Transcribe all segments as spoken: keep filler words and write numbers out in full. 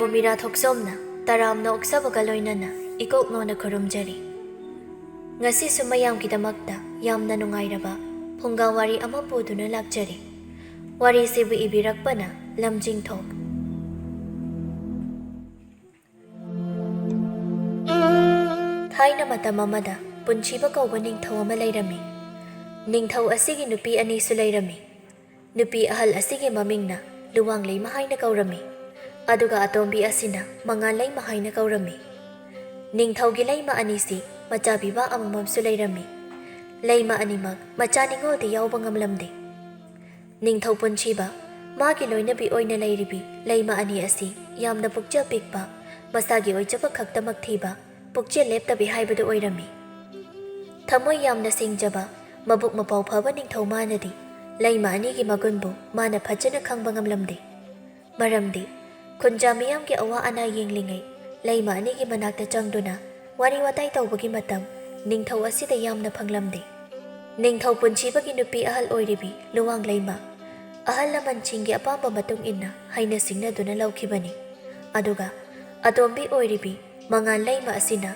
ꯕꯨꯃꯤꯔꯥ ꯊꯣꯛꯆꯣꯝꯅ ꯇꯔꯥꯝꯅ ꯑꯣꯛꯆꯕꯒ ꯂꯣꯏꯅꯅ ꯏꯀꯣꯛ ꯅꯣꯟꯅ ꯈꯨꯔꯨꯝꯖꯔꯤ꯫ ꯉꯁꯤꯁꯨ ꯃꯌꯥꯝꯒꯤꯗꯃꯛꯇ ꯌꯥꯝꯅ ꯅꯨꯡꯉꯥꯏꯔꯕ ꯐꯨꯡꯒꯥ ꯋꯥꯔꯤ ꯑꯃ ꯄꯨꯗꯨꯅ ꯂꯥꯛꯆꯔꯤ꯫ ꯋꯥꯔꯤꯁꯤꯕꯨ ꯏꯕꯤꯔꯛꯄꯅ ꯂꯝꯖꯤꯡꯊꯣꯛ꯫ ꯊꯥꯏꯅ ꯃꯇꯝ ꯑꯃꯗ ꯄꯨꯟꯁꯤꯕ ꯀꯧꯕ ꯅꯤꯡꯊꯧ ꯑꯃ ꯂꯩꯔꯝꯃꯤ꯫ ꯅꯤꯡꯊꯧ ꯑꯁꯤꯒꯤ ꯅꯨꯄꯤ ꯑꯅꯤꯁꯨ ꯂꯩꯔꯝꯃꯤ꯫ ꯅꯨꯄꯤ ꯑꯍꯜ ꯑꯁꯤꯒꯤ ꯃꯃꯤꯡꯅ ꯂꯨꯋꯥꯡꯂꯩꯃ ꯍꯥꯏꯅ ꯀꯧꯔꯝꯃꯤ, ꯑꯗꯨꯒ ꯑꯇꯣꯝꯕꯤ ꯑꯁꯤꯅ ꯃꯉꯥꯜ ꯂꯩꯃ ꯍꯥꯏꯅ ꯀꯧꯔꯝꯃꯤ꯫ ꯅꯤꯡꯊꯧꯒꯤ ꯂꯩꯃ ꯑꯅꯤꯁꯤ ꯃꯆꯥ ꯄꯤꯕ ꯑꯃꯃꯝꯁꯨ ꯂꯩꯔꯝꯃꯤ꯫ ꯂꯩꯃ ꯑꯅꯤꯃꯛ ꯃꯆꯥ ꯅꯤꯉꯣꯜꯗꯤ ꯌꯥꯎꯕ ꯉꯝꯂꯝꯗꯦ꯫ ꯅꯤꯡꯊꯧ ꯄꯨꯟꯁꯤꯕ ꯃꯥꯒꯤ ꯂꯣꯏꯅꯕꯤ ꯑꯣꯏꯅ ꯂꯩꯔꯤꯕꯤ ꯂꯩꯃ ꯑꯅꯤ ꯑꯁꯤ ꯌꯥꯝꯅ ꯄꯨꯛꯆꯦꯜ ꯄꯤꯛꯄ, ꯃꯁꯥꯒꯤ ꯑꯣꯏꯖꯕ ꯈꯛꯇꯃꯛ ꯊꯤꯕ, ꯄꯨꯛꯆꯦꯜ ꯂꯦꯞꯇꯕꯤ ꯍꯥꯏꯕꯗꯨ ꯑꯣꯏꯔꯝꯃꯤ꯫ ꯊꯃꯣꯏ ꯌꯥꯝꯅ ꯁꯦꯡꯖꯕ, ꯃꯕꯨꯛ ꯃꯄꯥꯎ ꯐꯕ ꯅꯤꯡꯊꯧ ꯃꯥꯅꯗꯤ ꯂꯩꯃ ꯑꯅꯤꯒꯤ ꯃꯒꯨꯟꯕꯨ ꯃꯥꯅ ꯐꯖꯅ ꯈꯪꯕ ꯉꯝꯂꯝꯗꯦ꯫ ꯃꯔꯝꯗꯤ ꯈꯨꯟꯖꯥ ꯃꯤꯌꯥꯝꯒꯤ ꯑꯋꯥ ꯑꯅꯥ ꯌꯦꯡꯂꯤꯉꯩ ꯂꯩꯃ ꯑꯅꯤꯒꯤ ꯃꯅꯥꯛꯇ ꯆꯪꯗꯨꯅ ꯋꯥꯔꯤ ꯋꯥꯇꯥꯏ ꯇꯧꯕꯒꯤ ꯃꯇꯝ ꯅꯤꯡꯊꯧ ꯑꯁꯤꯗ ꯌꯥꯝꯅ ꯐꯪꯂꯝꯗꯦ꯫ ꯅꯤꯡꯊꯧ ꯄꯨꯟꯁꯤꯕꯒꯤ ꯅꯨꯄꯤ ꯑꯍꯜ ꯑꯣꯏꯔꯤꯕꯤ ꯂꯨꯋꯥꯡ ꯂꯩꯃ ꯑꯍꯜ ꯂꯃꯟꯁꯤꯡꯒꯤ ꯑꯄꯥꯝꯕ ꯃꯇꯨꯡ ꯏꯟꯅ ꯍꯩꯅ ꯁꯤꯡꯅꯗꯨꯅ ꯂꯧꯈꯤꯕꯅꯤ꯫ ꯑꯗꯨꯒ ꯑꯇꯣꯝꯕꯤ ꯑꯣꯏꯔꯤꯕꯤ ꯃꯉꯥꯜ ꯂꯩꯃ ꯑꯁꯤꯅ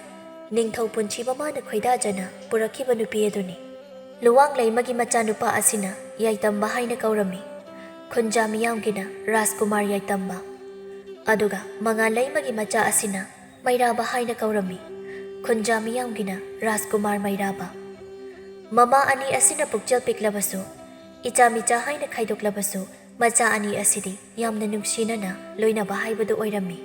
ꯅꯤꯡꯊꯧ ꯄꯨꯟꯁꯤꯕ ꯃꯥꯅ ꯈꯣꯏꯗꯥꯖꯅ ꯄꯨꯔꯛꯈꯤꯕ ꯅꯨꯄꯤ ꯑꯗꯨꯅꯤ꯫ ꯂꯨꯋꯥꯡ ꯂꯩꯃꯒꯤ ꯃꯆꯥꯅꯨꯄꯥ ꯑꯁꯤꯅ ꯌꯥꯏꯇꯝꯕ ꯍꯥꯏꯅ ꯀꯧꯔꯝꯃꯤ꯫ ꯈꯨꯟꯖꯥ ꯃꯤꯌꯥꯝꯒꯤꯅ ꯔꯥꯖꯀꯨꯃꯥꯔ ꯌꯥꯏꯇꯝꯕ, ꯑꯗꯨꯒ ꯃꯉꯥꯜ ꯂꯩꯃꯒꯤ ꯃꯆꯥ ꯑꯁꯤꯅ ꯃꯩꯔꯥꯕ ꯍꯥꯏꯅ ꯀꯧꯔꯝꯃꯤ꯫ ꯈꯨꯟꯖꯥ ꯃꯤꯌꯥꯝꯒꯤꯅ ꯔꯥꯖꯀꯨꯃꯥꯔ ꯃꯩꯔꯥꯕ꯫ ꯃꯃꯥ ꯑꯅꯤ ꯑꯁꯤꯅ ꯄꯨꯛꯆꯦꯜ ꯄꯤꯛꯂꯕꯁꯨ, ꯏꯆꯥ ꯃꯤꯆꯥ ꯍꯥꯏꯅ ꯈꯥꯏꯗꯣꯛꯂꯕꯁꯨ, ꯃꯆꯥ ꯑꯅꯤ ꯑꯁꯤꯗꯤ ꯌꯥꯝꯅ ꯅꯨꯡꯁꯤꯅꯅ ꯂꯣꯏꯅꯕ ꯍꯥꯏꯕꯗꯨ ꯑꯣꯏꯔꯝꯃꯤ꯫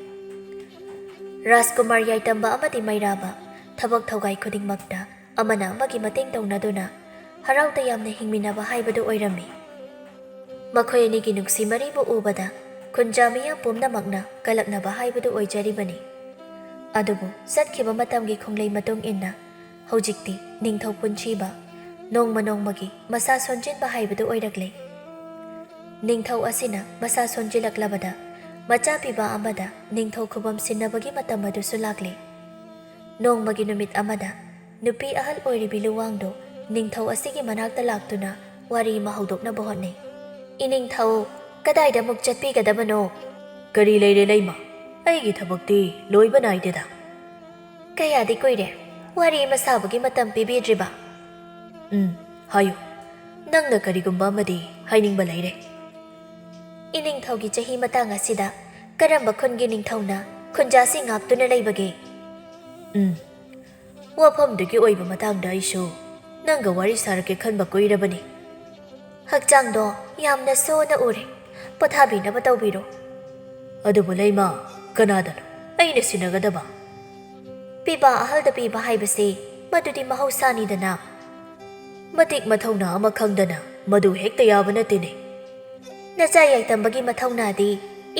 ꯔꯥꯖꯀꯨꯃꯥꯔ ꯌꯥꯏꯇꯝꯕ ꯑꯃꯗꯤ ꯃꯩꯔꯥꯕ ꯊꯕꯛ ꯊꯧꯒꯥꯏ ꯈꯨꯗꯤꯡꯃꯛꯇ ꯑꯃꯅ ꯑꯃꯒꯤ ꯃꯇꯦꯡ ꯇꯧꯅꯗꯨꯅ ꯍꯔꯥꯎ ꯇꯌꯥꯝꯅ ꯍꯤꯡꯃꯤꯟꯅꯕ ꯍꯥꯏꯕꯗꯨ ꯑꯣꯏꯔꯝꯃꯤ꯫ ꯃꯈꯣꯏ ꯑꯅꯤꯒꯤ ꯅꯨꯡꯁꯤ ꯃꯔꯤꯕꯨ ꯎꯕꯗ ꯈꯨꯟꯖꯥ ꯃꯤꯌꯥꯝ ꯄꯨꯝꯅꯃꯛꯅ ꯀꯂꯛꯅꯕ ꯍꯥꯏꯕꯗꯨ ꯑꯣꯏꯖꯔꯤꯕꯅꯤ꯫ ꯑꯗꯨꯕꯨ ꯆꯠꯈꯤꯕ ꯃꯇꯝꯒꯤ ꯈꯣꯡꯂꯩ ꯃꯇꯨꯡ ꯏꯟꯅ ꯍꯧꯖꯤꯛꯇꯤ ꯅꯤꯡꯊꯧ ꯄꯨꯟꯁꯤꯕ ꯅꯣꯡꯃ ꯅꯣꯡꯃꯒꯤ ꯃꯁꯥ ꯁꯣꯟꯖꯤꯟꯕ ꯍꯥꯏꯕꯗꯨ ꯑꯣꯏꯔꯛꯂꯦ꯫ ꯅꯤꯡꯊꯧ ꯑꯁꯤꯅ ꯃꯁꯥ ꯁꯣꯟꯖꯤꯜꯂꯛꯂꯕꯗ ꯃꯆꯥ ꯄꯤꯕ ꯑꯃꯗ ꯅꯤꯡꯊꯧ ꯈꯨꯕꯝ ꯁꯤꯟꯅꯕꯒꯤ ꯃꯇꯝ ꯑꯗꯨꯁꯨ ꯂꯥꯛꯂꯦ꯫ ꯅꯣꯡꯃꯒꯤ ꯅꯨꯃꯤꯠ ꯑꯃꯗ ꯅꯨꯄꯤ ꯑꯍꯜ ꯑꯣꯏꯔꯤꯕꯤ ꯂꯨꯋꯥꯡꯗꯣ ꯅꯤꯡꯊꯧ ꯑꯁꯤꯒꯤ ꯃꯅꯥꯛꯇ ꯂꯥꯛꯇꯨꯅ ꯋꯥꯔꯤ ꯑꯃ ꯍꯧꯗꯣꯛꯅꯕ ꯍꯣꯠꯅꯩ꯫ "ꯏꯅꯤꯡꯊꯧ, ꯀꯗꯥꯏꯗ ꯑꯃꯨꯛ ꯆꯠꯄꯤꯒꯗꯕꯅꯣ?" "ꯀꯔꯤ ꯂꯩꯔꯦ ꯂꯩꯃ? ꯑꯩꯒꯤ ꯊꯕꯛꯇꯤ ꯂꯣꯏꯕ ꯅꯥꯏꯗꯦꯗ꯫ ꯀꯌꯥꯗꯤ ꯀꯨꯏꯔꯦ ꯋꯥꯔꯤ ꯑꯃ ꯁꯥꯕꯒꯤ ꯃꯇꯝ ꯄꯤꯕꯤꯗ꯭ꯔꯤꯕ? ꯎꯝ, ꯍꯥꯏꯌꯨ꯫ ꯅꯪꯅ ꯀꯔꯤꯒꯨꯝꯕ ꯑꯃꯗꯤ ꯍꯥꯏꯅꯤꯡꯕ ꯂꯩꯔꯦ꯫ ꯏꯅꯤꯡꯊꯧꯒꯤ ꯆꯍꯤ ꯃꯇꯥꯡ ꯑꯁꯤꯗ ꯀꯔꯝꯕ ꯈꯨꯟꯒꯤ ꯅꯤꯡꯊꯧꯅ ꯈꯨꯟꯖꯥꯁꯤꯡ ꯉꯥꯛꯇꯨꯅ ꯂꯩꯕꯒꯦ? ꯎꯝ, ꯋꯥꯐꯝꯗꯨꯒꯤ ꯑꯣꯏꯕ ꯃꯇꯥꯡꯗ ꯑꯩꯁꯨ ꯅꯪꯒ ꯋꯥꯔꯤ ꯁꯥꯔꯛꯀꯦ ꯈꯟꯕ ꯀꯨꯏꯔꯕꯅꯤ꯫ ꯍꯛꯆꯥꯡꯗꯣ ꯌꯥꯝꯅ ꯁꯣꯟꯅ ꯎꯔꯦ, ꯄꯣꯊꯥꯕꯤꯅꯕ ꯇꯧꯕꯤꯔꯣ꯫ ꯑꯗꯨꯕꯨ ꯂꯩꯃ, ꯀꯅꯥꯗꯅꯣ ꯑꯩꯅ ꯁꯤꯟꯅꯒꯗꯕ? ꯄꯤꯕ ꯑꯍꯜꯗ ꯄꯤꯕ ꯍꯥꯏꯕꯁꯤ ꯃꯗꯨꯗꯤ ꯃꯍꯧꯁꯥꯅꯤꯗꯅ꯫ ꯃꯇꯤꯛ ꯃꯊꯧꯅꯥ ꯑꯃ ꯈꯪꯗꯅ ꯃꯗꯨ ꯍꯦꯛꯇ ꯌꯥꯕ ꯅꯠꯇꯦꯅꯦ꯫ ꯅꯆꯥ ꯌꯥꯏꯇꯝꯕꯒꯤ ꯃꯊꯧꯅꯥꯗꯤ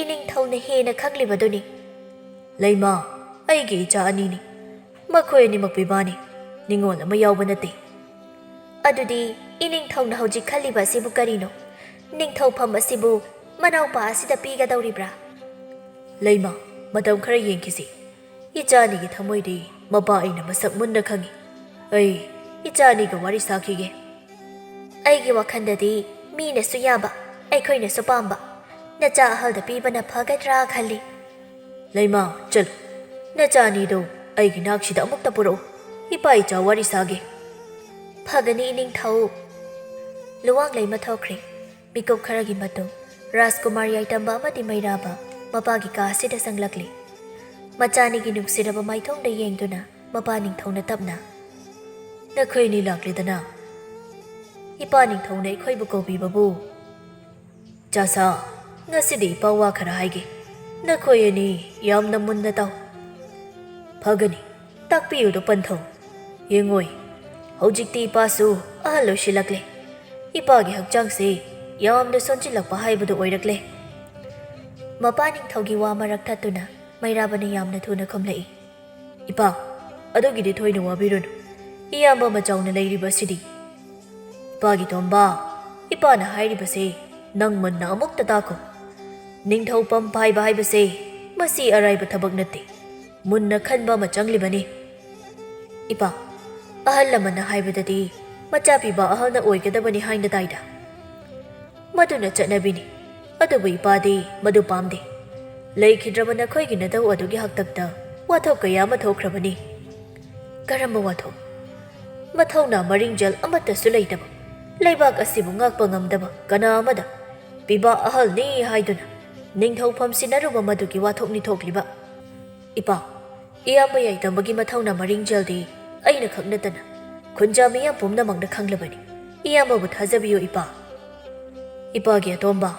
ꯏꯅꯤꯡꯊꯧꯅ ꯍꯦꯟꯅ ꯈꯪꯂꯤꯕꯗꯨꯅꯤ꯫ ꯂꯩꯃ, ꯑꯩꯒꯤ ꯏꯆꯥ ꯑꯅꯤꯅꯤ꯫ ꯃꯈꯣꯏ ꯑꯅꯤꯃꯛ ꯄꯤꯕꯥꯅꯤ, ꯅꯤꯡꯉꯣꯜ ꯑꯃ ꯌꯥꯎꯕ ꯅꯠꯇꯦ꯫ ꯑꯗꯨꯗꯤ ꯏꯅꯤꯡꯊꯧꯅ ꯍꯧꯖꯤꯛ ꯈꯜꯂꯤꯕ ꯑꯁꯤꯕꯨ ꯀꯔꯤꯅꯣ? ꯅꯤꯡꯊꯧꯐꯝ ꯑꯁꯤꯕꯨ ꯃꯅꯥꯎꯄꯥ ꯑꯁꯤꯗ ꯄꯤꯒꯗꯧꯔꯤꯕ꯭ꯔꯥ? ꯂꯩꯃ, ꯃꯇꯝ ꯈꯔ ꯌꯦꯡꯈꯤꯁꯤ꯫ ꯏꯆꯥ ꯑꯅꯤꯒꯤ ꯊꯃꯣꯏꯗꯤ ꯃꯄꯥ ꯑꯩꯅ ꯃꯁꯛ ꯃꯨꯟꯅ ꯈꯪꯏ꯫ ꯑꯩ ꯏꯆꯥ ꯑꯅꯤꯒ ꯋꯥꯔꯤ ꯁꯥꯈꯤꯒꯦ꯫ ꯑꯩꯒꯤ ꯋꯥꯈꯜꯗꯗꯤ ꯃꯤꯅꯁꯨ ꯌꯥꯕ, ꯑꯩꯈꯣꯏꯅꯁꯨ ꯄꯥꯝꯕ ꯅꯆꯥ ꯑꯍꯜꯗ ꯄꯤꯕꯅ ꯐꯒꯗ꯭ꯔꯥ ꯈꯜꯂꯤ꯫ ꯂꯩꯃ, ꯆꯠꯂꯨ꯫ ꯅꯆꯥ ꯑꯅꯤꯗꯣ ꯑꯩꯒꯤ ꯅꯥꯛꯁꯤꯗ ꯑꯃꯨꯛꯇ ꯄꯨꯔꯛꯎ꯫ ꯏꯄꯥ ꯏꯆꯥ ꯋꯥꯔꯤ ꯁꯥꯒꯦ꯫ ꯐꯒꯅꯤ ꯏꯅꯤꯡꯊꯧ꯫ ꯂꯨꯋꯥꯡ ꯂꯩꯃ ꯊꯣꯛꯈ꯭ꯔꯦ꯫ ꯃꯤꯀꯨꯞ ꯈꯔꯒꯤ ꯃꯇꯨꯡ ꯔꯥꯖꯀꯨꯃꯥꯔ ꯌꯥꯏꯇꯝꯕ ꯑꯃꯗꯤ ꯃꯩꯔꯥꯕ ꯃꯄꯥꯒꯤ ꯀꯥ ꯑꯁꯤꯗ ꯆꯪꯂꯛꯂꯤ꯫ ꯃꯆꯥꯅꯤꯒꯤ ꯅꯨꯡꯁꯤꯔꯕ ꯃꯥꯏꯊꯣꯡꯗ ꯌꯦꯡꯗꯨꯅ ꯃꯄꯥ ꯅꯤꯡꯊꯧꯅ ꯇꯞꯅ, "ꯅꯈꯣꯏ ꯑꯅꯤ ꯂꯥꯛꯂꯦꯗꯅ꯫ ꯏꯄꯥ ꯅꯤꯡꯊꯧꯅ ꯑꯩꯈꯣꯏꯕꯨ ꯀꯧꯕꯤꯕꯕꯨ"꯫ "ꯆꯥꯁꯥ, ꯉꯁꯤꯗꯤ ꯏꯄꯥ ꯋꯥ ꯈꯔ ꯍꯥꯏꯒꯦ꯫ ꯅꯈꯣꯏ ꯑꯅꯤ ꯌꯥꯝꯅ ꯃꯨꯟꯅ ꯇꯥꯎ꯫ ꯐꯒꯅꯤ, ꯇꯥꯛꯄꯤꯌꯨꯗꯣ ꯄꯟꯊꯧ꯫ ꯌꯦꯡꯉꯣꯏ, ꯍꯧꯖꯤꯛꯇꯤ ꯏꯄꯥꯁꯨ ꯑꯍꯜ ꯑꯣꯏꯁꯤꯜꯂꯛꯂꯦ꯫ ꯏꯄꯥꯒꯤ ꯍꯛꯆꯥꯡꯁꯦ ꯌꯥꯝꯅ ꯁꯣꯟꯖꯤꯜꯂꯛꯄ ꯍꯥꯏꯕꯗꯨ ꯑꯣꯏꯔꯛꯂꯦ"꯫ ꯃꯄꯥ ꯅꯤꯡꯊꯧꯒꯤ ꯋꯥ ꯃꯔꯛ ꯊꯠꯇꯨꯅ ꯃꯩꯔꯥꯕꯅ ꯌꯥꯝꯅ ꯊꯨꯅ ꯈꯨꯝꯂꯛꯏ꯫ "ꯏꯄꯥ, ꯑꯗꯨꯒꯤꯗꯤ ꯊꯣꯏꯅ ꯋꯥꯕꯤꯔꯨꯅꯨ꯫ ꯏꯌꯥꯝꯕ ꯑꯃ ꯆꯥꯎꯅ ꯂꯩꯔꯤꯕ ꯑꯁꯤꯗꯤ"꯫ "ꯏꯄꯥꯒꯤ ꯇꯣꯝꯕ, ꯏꯄꯥꯅ ꯍꯥꯏꯔꯤꯕꯁꯦ ꯅꯪ ꯃꯨꯟꯅ ꯑꯃꯨꯛꯇ ꯇꯥꯈꯣ꯫ ꯅꯤꯡꯊꯧ ꯄꯝ ꯄꯥꯏꯕ ꯍꯥꯏꯕꯁꯦ ꯃꯁꯤ ꯑꯔꯥꯏꯕ ꯊꯕꯛ ꯅꯠꯇꯦ꯫ ꯃꯨꯟꯅ ꯈꯟꯕ ꯑꯃ ꯆꯪꯂꯤꯕꯅꯤ꯫ ꯏꯄꯥ, ꯑꯍꯜ ꯂꯃꯟꯅ ꯍꯥꯏꯕꯗꯗꯤ ꯃꯆꯥ ꯄꯤꯕ ꯑꯍꯜꯅ ꯑꯣꯏꯒꯗꯕꯅꯤ ꯍꯥꯏꯅ ꯇꯥꯏꯗ꯫ ꯃꯗꯨꯅ ꯆꯠꯅꯕꯤꯅꯤ꯫ ꯑꯗꯨꯕꯨ ꯏꯄꯥꯗꯤ ꯃꯗꯨ ꯄꯥꯝꯗꯦ꯫ ꯂꯩꯈꯤꯗ꯭ꯔꯕ ꯅꯈꯣꯏꯒꯤ ꯅꯇꯧ ꯑꯗꯨꯒꯤ ꯍꯥꯛꯇꯛꯇ ꯋꯥꯊꯣꯛ ꯀꯌꯥ ꯑꯃ ꯊꯣꯛꯈ꯭ꯔꯕꯅꯤ꯫ ꯀꯔꯝꯕ ꯋꯥꯊꯣꯛ? ꯃꯊꯧꯅꯥ ꯃꯔꯤꯡꯖꯦꯜ ꯑꯃꯠꯇꯁꯨ ꯂꯩꯇꯕ ꯂꯩꯕꯥꯛ ꯑꯁꯤꯕꯨ ꯉꯥꯛꯄ ꯉꯝꯗꯕ ꯀꯅꯥ ꯑꯃꯗ ꯄꯤꯕꯥ ꯑꯍꯜꯅꯤ ꯍꯥꯏꯗꯨꯅ ꯅꯤꯡꯊꯧꯐꯝ ꯁꯤꯟꯅꯔꯨꯕ ꯃꯗꯨꯒꯤ ꯋꯥꯊꯣꯛꯅꯤ ꯊꯣꯛꯂꯤꯕ꯫ ꯏꯄꯥ, ꯏꯌꯥꯝꯕ ꯌꯥꯏꯇꯝꯕꯒꯤ ꯃꯊꯧꯅꯥ ꯃꯔꯤꯡꯖꯦꯜꯗꯤ ꯑꯩꯅ ꯈꯛ ꯅꯠꯇꯅ ꯈꯨꯟꯖꯥ ꯃꯤꯌꯥꯝ ꯄꯨꯝꯅꯃꯛꯅ ꯈꯪꯂꯕꯅꯤ꯫ ꯏꯌꯥꯝꯕꯕꯨ ꯊꯥꯖꯕꯤꯌꯨ ꯏꯄꯥ꯫ ꯏꯄꯥꯒꯤ ꯑꯇꯣꯝꯕ,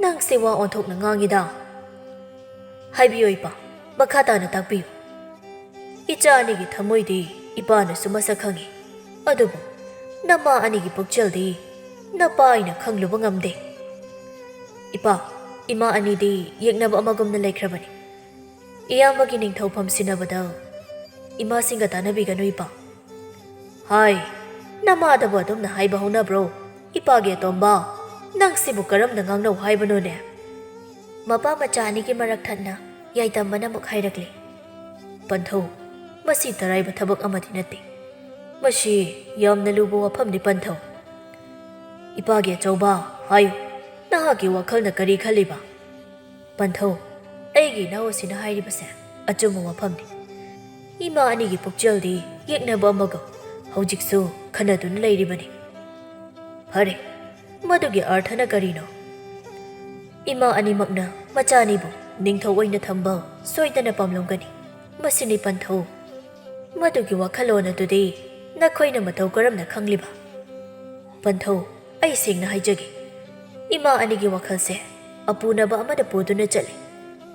ꯅꯪꯁꯦ ꯋꯥ ꯑꯣꯟꯊꯣꯛꯅ ꯉꯥꯡꯉꯤꯗ꯫ ꯍꯥꯏꯕꯤꯌꯨ ꯏꯄꯥ, ꯃꯈꯥ ꯇꯥꯅ ꯇꯥꯛꯄꯤꯌꯨ꯫ ꯏꯆꯥ ꯑꯅꯤꯒꯤ ꯊꯃꯣꯏꯗꯤ ꯏꯄꯥꯅꯁꯨ ꯃꯁꯛ ꯈꯪꯏ, ꯑꯗꯨꯕꯨ ꯅꯃꯥ ꯑꯅꯤꯒꯤ ꯄꯨꯛꯆꯦꯜꯗꯤ ꯅꯄꯥ ꯑꯩꯅ ꯈꯪꯂꯨꯕ ꯉꯝꯗꯦ꯫ ꯏꯄꯥ, ꯏꯃꯥ ꯑꯅꯤꯗꯤ ꯌꯦꯛꯅꯕ ꯑꯃꯒꯨꯝꯅ ꯂꯩꯈ꯭ꯔꯕꯅꯤ꯫ ꯏꯌꯥꯝꯕꯒꯤ ꯅꯤꯡꯊꯧꯐꯝ ꯁꯤꯟꯅꯕꯗ ꯏꯃꯥꯁꯤꯡꯒ ꯇꯥꯟꯅꯕꯤꯒꯅꯨ ꯏꯄꯥ꯫ ꯍꯥꯏ, ꯅꯃꯥꯗꯕꯨ ꯑꯗꯨꯝꯅ ꯍꯥꯏꯕ ꯍꯧꯅꯕ꯭ꯔꯣ? ꯏꯄꯥꯒꯤ ꯑꯇꯣꯝꯕ, ꯅꯪꯁꯤꯕꯨ ꯀꯔꯝꯅ ꯉꯥꯡꯅꯧ ꯍꯥꯏꯕꯅꯣꯅꯦ? ꯃꯄꯥ ꯃꯆꯥ ꯑꯅꯤꯒꯤ ꯃꯔꯛ ꯊꯠꯅ ꯌꯥꯏꯇꯝꯕꯅ ꯑꯃꯨꯛ ꯍꯥꯏꯔꯛꯂꯦ꯫ ꯄꯟꯊꯧ, ꯃꯁꯤ ꯇꯔꯥꯏꯕ ꯊꯕꯛ ꯑꯃꯗꯤ ꯅꯠꯇꯦ꯫ ꯃꯁꯤ ꯌꯥꯝꯅ ꯂꯨꯕ ꯋꯥꯐꯝꯅꯤ ꯄꯟꯊꯧ꯫ ꯏꯄꯥꯒꯤ ꯑꯆꯧꯕ, ꯍꯥꯏꯌꯨ, ꯅꯍꯥꯛꯀꯤ ꯋꯥꯈꯜꯅ ꯀꯔꯤ ꯈꯜꯂꯤꯕ? ꯄꯟꯊꯧ, ꯑꯩꯒꯤ ꯏꯅꯥꯎ ꯑꯁꯤꯅ ꯍꯥꯏꯔꯤꯕꯁꯦ ꯑꯆꯨꯝꯕ ꯋꯥꯐꯝꯅꯤ꯫ ꯏꯃꯥ ꯑꯅꯤꯒꯤ ꯄꯨꯛꯆꯦꯜꯗꯤ ꯌꯦꯛꯅꯕ ꯑꯃꯒ ꯍꯧꯖꯤꯛꯁꯨ ꯈꯟꯅꯗꯨꯅ ꯂꯩꯔꯤꯕꯅꯤ꯫ ꯐꯔꯦ, ꯃꯗꯨꯒꯤ ꯑꯔꯊꯅ ꯀꯔꯤꯅꯣ? ꯏꯃꯥ ꯑꯅꯤꯃꯛꯅ ꯃꯆꯥ ꯑꯅꯤꯕꯨ ꯅꯤꯡꯊꯧ ꯑꯣꯏꯅ ꯊꯝꯕ ꯁꯣꯏꯗꯅ ꯄꯥꯝꯂꯝꯒꯅꯤ꯫ ꯃꯁꯤꯅꯤ ꯄꯟꯊꯧ꯫ ꯃꯗꯨꯒꯤ ꯋꯥꯈꯜꯂꯣꯟ ꯑꯗꯨꯗꯤ ꯅꯈꯣꯏꯅ ꯃꯇꯧ ꯀꯔꯝꯅ ꯈꯪꯂꯤꯕ? ꯄꯟꯊꯧ, ꯑꯩ ꯁꯦꯡꯅ ꯍꯥꯏꯖꯒꯦ꯫ ꯏꯃꯥ ꯑꯅꯤꯒꯤ ꯋꯥꯈꯜꯁꯦ ꯑꯄꯨꯅꯕ ꯑꯃꯗ ꯄꯨꯗꯨꯅ ꯆꯠꯂꯤ꯫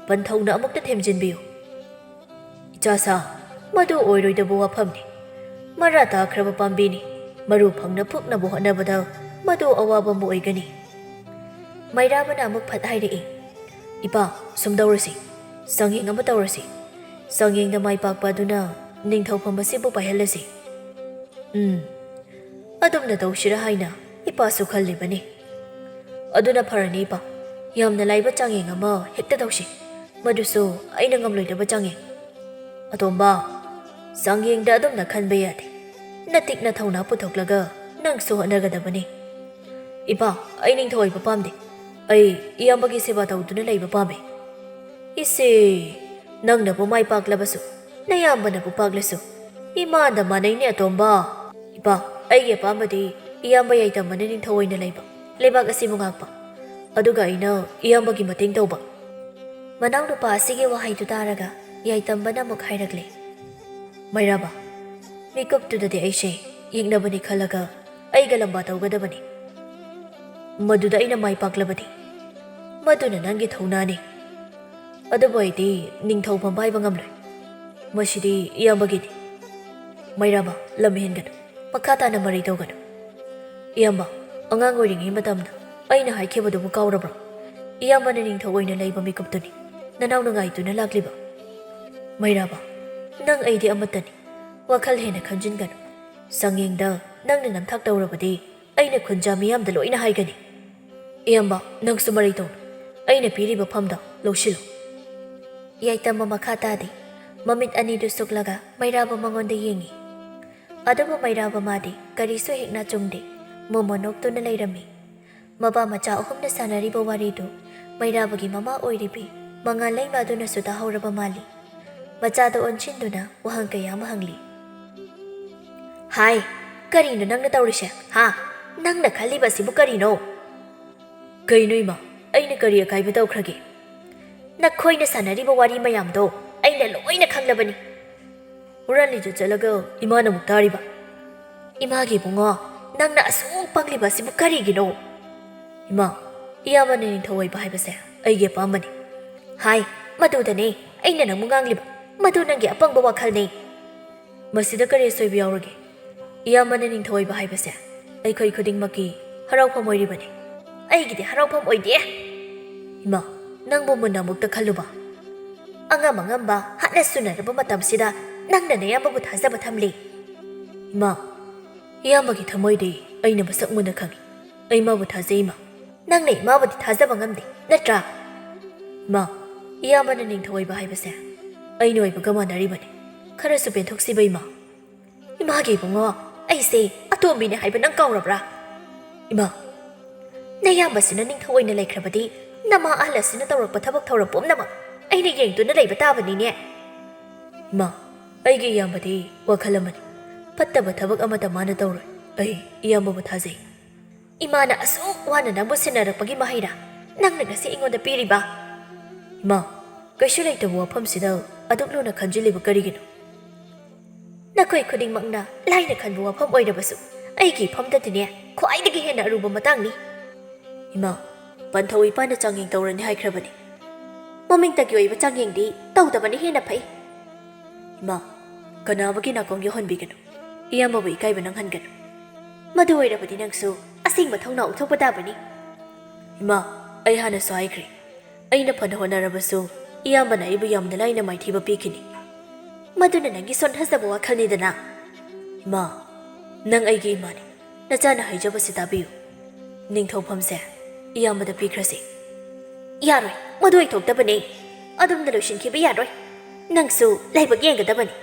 ꯄꯟꯊꯧꯅ ꯑꯃꯨꯛꯇ ꯊꯦꯝꯖꯤꯟꯕꯤꯌꯨ꯫ ꯏꯆꯥꯁꯥ, ꯃꯗꯨ ꯑꯣꯏꯔꯣꯏꯗꯕ ꯋꯥꯐꯝꯅꯤ꯫ ꯃꯔꯥ ꯇꯥꯈ꯭ꯔꯕ ꯄꯥꯝꯕꯤꯅꯤ꯫ ꯃꯔꯨ ꯐꯪꯅ ꯐꯨꯛꯅꯕ ꯍꯣꯠꯅꯕꯗ ꯃꯗꯨ ꯑꯋꯥꯕ ꯑꯃ ꯑꯣꯏꯒꯅꯤ꯫ ꯃꯩꯔꯥꯕꯅ ꯑꯃꯨꯛ ꯐꯠ ꯍꯥꯏꯔꯛꯏ, "ꯏꯄꯥ, ꯁꯨꯝ ꯇꯧꯔꯁꯤ꯫ ꯆꯥꯡꯌꯦꯡ ꯑꯃ ꯇꯧꯔꯁꯤ꯫ ꯆꯥꯡꯌꯦꯡꯗ ꯃꯥꯏ ꯄꯥꯛꯄ ꯑꯗꯨꯅ ꯅꯤꯡꯊꯧꯐꯝ ꯑꯁꯤꯕꯨ ꯄꯥꯏꯍꯜꯂꯁꯤ꯫" ꯎꯝ, ꯑꯗꯨꯝꯅ ꯇꯧꯁꯤꯔꯥ ꯍꯥꯏꯅ ꯏꯄꯥꯁꯨ ꯈꯜꯂꯤꯕꯅꯤ꯫ ꯑꯗꯨꯅ ꯐꯔꯅꯤ ꯏꯄꯥ꯫ ꯌꯥꯝꯅ ꯂꯥꯏꯕ ꯆꯥꯡꯌꯦꯡ ꯑꯃ ꯍꯦꯛꯇ ꯇꯧꯁꯤ꯫ ꯃꯗꯨꯁꯨ ꯑꯩꯅ ꯉꯝꯂꯣꯏꯗꯕ ꯆꯥꯡꯌꯦꯡ꯫ ꯑꯇꯣꯝꯕ, ꯆꯥꯡꯌꯦꯡꯗ ꯑꯗꯨꯝꯅ ꯈꯟꯕ ꯌꯥꯗꯦ꯫ ꯅꯇꯤꯛ ꯅꯊꯧꯅꯥ ꯄꯨꯊꯣꯛꯂꯒ ꯅꯪꯁꯨ ꯍꯣꯠꯅꯒꯗꯕꯅꯤ꯫ ꯏꯄꯥ, ꯑꯩ ꯅꯤꯡꯊꯧ ꯑꯣꯏꯕ ꯄꯥꯝꯗꯦ꯫ ꯑꯩ ꯏꯌꯥꯝꯕꯒꯤ ꯁꯦꯕꯥ ꯇꯧꯗꯨꯅ ꯂꯩꯕ ꯄꯥꯝꯃꯤ꯫ "ꯏꯁꯦ, ꯅꯪꯅꯕꯨ ꯃꯥꯏ ꯄꯥꯛꯂꯕꯁꯨ, ꯅꯌꯥꯝꯕꯅꯕꯨ ꯄꯥꯛꯂꯁꯨ, ꯏꯃꯥꯟꯗ ꯃꯥꯟꯅꯩꯅꯦ ꯑꯇꯣꯝꯕ꯫ ꯏꯄꯥ, ꯑꯩꯒꯤ ꯑꯄꯥꯝꯕꯗꯤ ꯏꯌꯥꯝꯕ ꯌꯥꯏꯇꯝꯕꯅ ꯅꯤꯡꯊꯧ ꯑꯣꯏꯅ ꯂꯩꯕ, ꯂꯩꯕꯥꯛ ꯑꯁꯤꯕꯨ ꯉꯥꯛꯄ, ꯑꯗꯨꯒ ꯑꯩꯅ ꯏꯌꯥꯝꯕꯒꯤ ꯃꯇꯦꯡ ꯇꯧꯕ꯫" ꯃꯅꯥꯎꯅꯨꯄꯥ ꯑꯁꯤꯒꯤ ꯋꯥꯍꯩꯗꯨ ꯇꯥꯔꯒ ꯌꯥꯏꯇꯝꯕꯅ ꯑꯃꯨꯛ ꯍꯥꯏꯔꯛꯂꯦ, "ꯃꯩꯔꯥꯕ, ꯃꯤꯀꯨꯞꯇꯨꯗꯗꯤ ꯑꯩꯁꯦ ꯌꯦꯛꯅꯕꯅꯤ ꯈꯜꯂꯒ ꯑꯩꯒ ꯂꯝꯕꯥ ꯇꯧꯒꯗꯕꯅꯤ꯫ ꯃꯗꯨꯗ ꯑꯩꯅ ꯃꯥꯏ ꯄꯥꯛꯂꯕꯗꯤ, ꯃꯗꯨꯅ ꯅꯪꯒꯤ ꯊꯧꯅꯥꯅꯤ꯫ ꯑꯗꯨꯕꯨ ꯑꯩꯗꯤ ꯅꯤꯡꯊꯧ ꯐꯝꯕ ꯍꯥꯏꯕ ꯉꯝꯂꯣꯏ꯫ ꯃꯁꯤꯗꯤ ꯏꯌꯥꯝꯕꯒꯤꯅꯤ꯫ ꯃꯩꯔꯥꯕ, ꯂꯝ ꯍꯦꯟꯒꯅꯨ, ꯃꯈꯥ ꯇꯥꯅ ꯃꯔꯩ ꯇꯧꯒꯅꯨ꯫ ꯏꯌꯥꯝꯕ, ꯑꯉꯥꯡ ꯑꯣꯏꯔꯤꯉꯩ ꯃꯇꯝꯗ ꯑꯩꯅ ꯍꯥꯏꯈꯤꯕꯗꯨꯕꯨ ꯀꯥꯎꯔꯕ꯭ꯔꯣ? ꯏꯌꯥꯝꯕꯅ ꯅꯤꯡꯊꯧ ꯑꯣꯏꯅ ꯂꯩꯕ ꯃꯤꯀꯨꯞꯇꯨꯅꯤ ꯅꯅꯥꯎꯅ ꯉꯥꯏꯗꯨꯅ ꯂꯥꯛꯂꯤꯕ꯫" "ꯃꯩꯔꯥꯕ, ꯅꯪ ꯑꯩꯗꯤ ꯑꯃꯠꯇꯅꯤ꯫ ꯋꯥꯈꯜ ꯍꯦꯟꯅ ꯈꯟꯖꯤꯟꯒꯅꯨ꯫ ꯆꯥꯡꯌꯦꯡꯗ ꯅꯪꯅ ꯅꯝꯊꯥꯛ ꯇꯧꯔꯕꯗꯤ ꯑꯩꯅ ꯈꯨꯟꯖꯥ ꯃꯤꯌꯥꯝꯗ ꯂꯣꯏꯅ ꯍꯥꯏꯒꯅꯤ꯫ ꯏꯌꯥꯝꯕ, ꯅꯪꯁꯨ ꯃꯔꯩ ꯇꯧꯅꯨ꯫ ꯑꯩꯅ ꯄꯤꯔꯤꯕ ꯐꯝꯗꯣ ꯂꯧꯁꯤꯜꯂꯨ꯫" ꯌꯥꯏꯇꯝꯕ ꯃꯈꯥ ꯇꯥꯗꯦ꯫ ꯃꯃꯤꯠ ꯑꯅꯤꯗꯨ ꯁꯨꯛꯂꯒ ꯃꯩꯔꯥꯕ ꯃꯉꯣꯟꯗ ꯌꯦꯡꯉꯤ꯫ ꯑꯗꯨꯕꯨ ꯃꯩꯔꯥꯕ ꯃꯥꯗꯤ ꯀꯔꯤꯁꯨ ꯍꯦꯛ ꯅꯥꯆꯨꯡꯗꯦ꯫ ꯃꯣꯃꯣꯟ ꯅꯣꯛꯇꯨꯅ ꯂꯩꯔꯝꯃꯤ꯫ ꯃꯄꯥ ꯃꯆꯥ ꯑꯍꯨꯝꯅ ꯁꯥꯟꯅꯔꯤꯕ ꯋꯥꯔꯤꯗꯨ ꯃꯩꯔꯥꯕꯒꯤ ꯃꯃꯥ ꯑꯣꯏꯔꯤꯕꯤ ꯃꯉꯥꯜꯂꯩꯃ ꯑꯗꯨꯅꯁꯨ ꯇꯥꯍꯧꯔꯕ ꯃꯥꯜꯂꯤ꯫ ꯃꯆꯥꯗ ꯑꯣꯟꯁꯤꯟꯗꯨꯅ ꯋꯥꯍꯪ ꯀꯌꯥ ꯑꯃ ꯍꯪꯂꯤ꯫ "ꯍꯥꯏ, ꯀꯔꯤꯅꯣ ꯅꯪꯅ ꯇꯧꯔꯤꯁꯦ, ꯍꯥ? ꯅꯪꯅ ꯈꯜꯂꯤꯕ ꯑꯁꯤꯕꯨ ꯀꯔꯤꯅꯣ?" "ꯀꯩꯅꯣ ꯏꯃꯥ, ꯑꯩꯅ ꯀꯔꯤ ꯑꯀꯥꯏꯕ ꯇꯧꯈ꯭ꯔꯒꯦ?" "ꯅꯈꯣꯏꯅ ꯁꯥꯟꯅꯔꯤꯕ ꯋꯥꯔꯤ ꯃꯌꯥꯝꯗꯣ ꯑꯩꯅ ꯂꯣꯏꯅ ꯈꯪꯂꯕꯅꯤ꯫" ꯍꯨꯔꯥꯟꯂꯤꯗꯨ ꯆꯠꯂꯒ ꯏꯃꯥꯅ ꯑꯃꯨꯛ ꯇꯥꯔꯤꯕ꯫ "ꯏꯃꯥꯒꯤ ꯏꯕꯨꯡꯉꯣ, ꯅꯪꯅ ꯑꯁꯨꯛ ꯄꯪꯂꯤꯕ ꯑꯁꯤꯕꯨ ꯀꯔꯤꯒꯤꯅꯣ?" "ꯏꯃꯥ, ꯏꯌꯥꯝꯕꯅ ꯅꯤꯡꯊꯧ ꯑꯣꯏꯕ ꯍꯥꯏꯕꯁꯦ ꯑꯩꯒꯤ ꯑꯄꯥꯝꯕꯅꯤ꯫" "ꯍꯥꯏ, ꯃꯗꯨꯗꯅꯦ ꯑꯩꯅ ꯅꯪꯕꯨ ꯉꯥꯡꯂꯤꯕ꯫ ꯃꯗꯨ ꯅꯪꯒꯤ ꯑꯄꯪꯕ ꯋꯥꯈꯜꯅꯤ꯫" "ꯃꯁꯤꯗ ꯀꯔꯤ ꯑꯁꯣꯏꯕ ꯌꯥꯎꯔꯒꯦ? ꯏꯌꯥꯝꯕꯅ ꯅꯤꯡꯊꯧ ꯑꯣꯏꯕ ꯍꯥꯏꯕꯁꯦ ꯑꯩꯈꯣꯏ ꯈꯨꯗꯤꯡꯃꯛꯀꯤ ꯍꯔꯥꯎꯐꯝ ꯑꯣꯏꯔꯤꯕꯅꯤ꯫" "ꯑꯩꯒꯤꯗꯤ ꯍꯔꯥꯎꯐꯝ ꯑꯣꯏꯗꯦ꯫" "ꯏꯃꯥ, ꯅꯪꯕꯨ ꯃꯨꯟꯅ ꯑꯃꯨꯛꯇ ꯈꯜꯂꯨꯕ꯫ ꯑꯉꯝ ꯑꯉꯝꯕ ꯍꯥꯠꯅ ꯁꯨꯅꯔꯕ ꯃꯇꯝꯁꯤꯗ ꯅꯪꯅ ꯅꯌꯥꯝꯕꯕꯨ ꯊꯥꯖꯕ ꯊꯝꯂꯤ꯫" "ꯏꯃꯥ, ꯏꯌꯥꯝꯕꯒꯤ ꯊꯃꯣꯏꯗꯤ ꯑꯩꯅ ꯃꯁꯛ ꯃꯨꯟꯅ ꯈꯪꯏ꯫ ꯑꯩ ꯃꯥꯕꯨ ꯊꯥꯖꯩ, ꯏꯃꯥ꯫" "ꯅꯪꯅ ꯏꯃꯥꯕꯨꯗꯤ ꯊꯥꯖꯕ ꯉꯝꯗꯦ, ꯅꯠꯇ꯭ꯔꯥ?" "ꯏꯃꯥ, ꯏꯌꯥꯝꯕꯅ ꯅꯤꯡꯊꯧ ꯑꯣꯏꯕ ꯍꯥꯏꯕꯁꯦ ꯑꯩꯅ ꯑꯣꯏꯕꯒ ꯃꯥꯟꯅꯔꯤꯕꯅꯤ꯫ ꯈꯔꯁꯨ ꯄꯦꯟꯊꯣꯛꯁꯤꯕ, ꯏꯃꯥ꯫" "ꯏꯃꯥꯒꯤ ꯏꯕꯨꯡꯉꯣ, ꯑꯩꯁꯦ ꯑꯇꯣꯝꯕꯤꯅꯦ ꯍꯥꯏꯕ ꯅꯪ ꯀꯥꯎꯔꯕ꯭ꯔꯥ?" "ꯏꯃꯥ, ꯅꯌꯥꯝꯕꯁꯤꯅ ꯅꯤꯡꯊꯧ ꯑꯣꯏꯅ ꯂꯩꯈ꯭ꯔꯕꯗꯤ ꯅꯃꯥ ꯑꯍꯜ ꯑꯁꯤꯅ ꯇꯧꯔꯛꯄ ꯊꯕꯛ ꯊꯧꯔꯝ ꯄꯨꯝꯅꯃꯛ ꯑꯩꯅ ꯌꯦꯡꯗꯨꯅ ꯂꯩꯕ ꯇꯥꯕꯅꯤꯅꯦ꯫ ꯏꯃꯥ, ꯑꯩꯒꯤ ꯏꯌꯥꯝꯕꯗꯤ ꯋꯥꯈꯜ ꯑꯃꯅꯤ꯫ ꯐꯠꯇꯕ ꯊꯕꯛ ꯑꯃꯠꯇ ꯃꯥꯅ ꯇꯧꯔꯣꯏ꯫ ꯑꯩ ꯏꯌꯥꯝꯕꯕꯨ ꯊꯥꯖꯩ꯫ ꯏꯃꯥꯅ ꯑꯁꯨꯛ ꯋꯥꯅ ꯅꯪꯕꯨ ꯁꯦꯟꯅꯔꯛꯄꯒꯤ ꯃꯍꯩꯔꯥ ꯅꯪꯅ ꯉꯁꯤ ꯑꯩꯉꯣꯟꯗ ꯄꯤꯔꯤꯕ? ꯏꯃꯥ, ꯀꯩꯁꯨ ꯂꯩꯇꯕ ꯋꯥꯐꯝꯁꯤꯗ ꯑꯗꯨꯛ ꯂꯨꯅ ꯈꯟꯖꯤꯜꯂꯤꯕ ꯀꯔꯤꯒꯤꯅꯣ? ꯅꯈꯣꯏ ꯈꯨꯗꯤꯡꯃꯛꯅ ꯂꯥꯏꯅ ꯈꯟꯕ ꯋꯥꯐꯝ ꯑꯣꯏꯔꯕꯁꯨ, ꯑꯩꯒꯤ ꯏꯐꯝꯗꯗꯤꯅꯦ ꯈ꯭ꯋꯥꯏꯗꯒꯤ ꯍꯦꯟꯅ ꯑꯔꯨꯕ ꯃꯇꯥꯡꯅꯤ꯫ ꯏꯃꯥ, ꯄꯟꯊꯧ ꯏꯄꯥꯅ ꯆꯥꯡꯌꯦꯡ ꯇꯧꯔꯅꯤ ꯍꯥꯏꯈ꯭ꯔꯕꯅꯤ꯫ ꯃꯃꯤꯡꯇꯒꯤ ꯑꯣꯏꯕ ꯆꯥꯡꯌꯦꯡꯗꯤ ꯇꯧꯗꯕꯅ ꯍꯦꯟꯅ ꯐꯩ꯫ ꯏꯃꯥ, ꯀꯅꯥ ꯑꯃꯒꯤ ꯅꯥꯀꯣꯡ ꯌꯧꯍꯟꯕꯤꯒꯅꯨ꯫ ꯏꯌꯥꯝꯕꯕꯨ ꯏꯀꯥꯏꯕ ꯅꯪꯍꯟꯒꯅꯨ꯫ ꯃꯗꯨ ꯑꯣꯏꯔꯕꯗꯤ ꯅꯪꯁꯨ ꯑꯁꯦꯡꯕ ꯊꯧꯅꯥ ꯎꯠꯊꯣꯛꯄ ꯇꯥꯕꯅꯤ꯫ ꯏꯃꯥ, ꯑꯩ ꯍꯥꯟꯅꯁꯨ ꯍꯥꯏꯈ꯭ꯔꯦ, ꯑꯩꯅ ꯐꯅ ꯍꯣꯠꯅꯔꯕꯁꯨ ꯏꯌꯥꯝꯕꯅ ꯑꯩꯕꯨ ꯌꯥꯝꯅ ꯂꯥꯏꯅ ꯃꯥꯏꯊꯤꯕ ꯄꯤꯈꯤꯅꯤ꯫ ꯃꯗꯨꯅ ꯅꯪꯒꯤ ꯁꯣꯟꯊꯖꯕ ꯋꯥꯈꯜꯅꯤꯗꯅ꯫ ꯏꯃꯥ, ꯅꯪ ꯑꯩꯒꯤ ꯏꯃꯥꯅꯤ꯫ ꯅꯆꯥꯅ ꯍꯥꯏꯖꯕꯁꯤ ꯇꯥꯕꯤꯌꯨ꯫ ꯅꯤꯡꯊꯧꯐꯝꯁꯦ ꯏꯌꯥꯝꯕꯗ ꯄꯤꯈ꯭ꯔꯁꯤ꯫ ꯌꯥꯔꯣꯏ, ꯃꯗꯨ ꯑꯣꯏꯊꯣꯛꯇꯕꯅꯤ꯫ ꯑꯗꯨꯝꯅ ꯂꯣꯏꯁꯤꯟꯈꯤꯕ ꯌꯥꯔꯣꯏ꯫ ꯅꯪꯁꯨ ꯂꯥꯏꯕꯛ ꯌꯦꯡꯒꯗꯕꯅꯤ꯫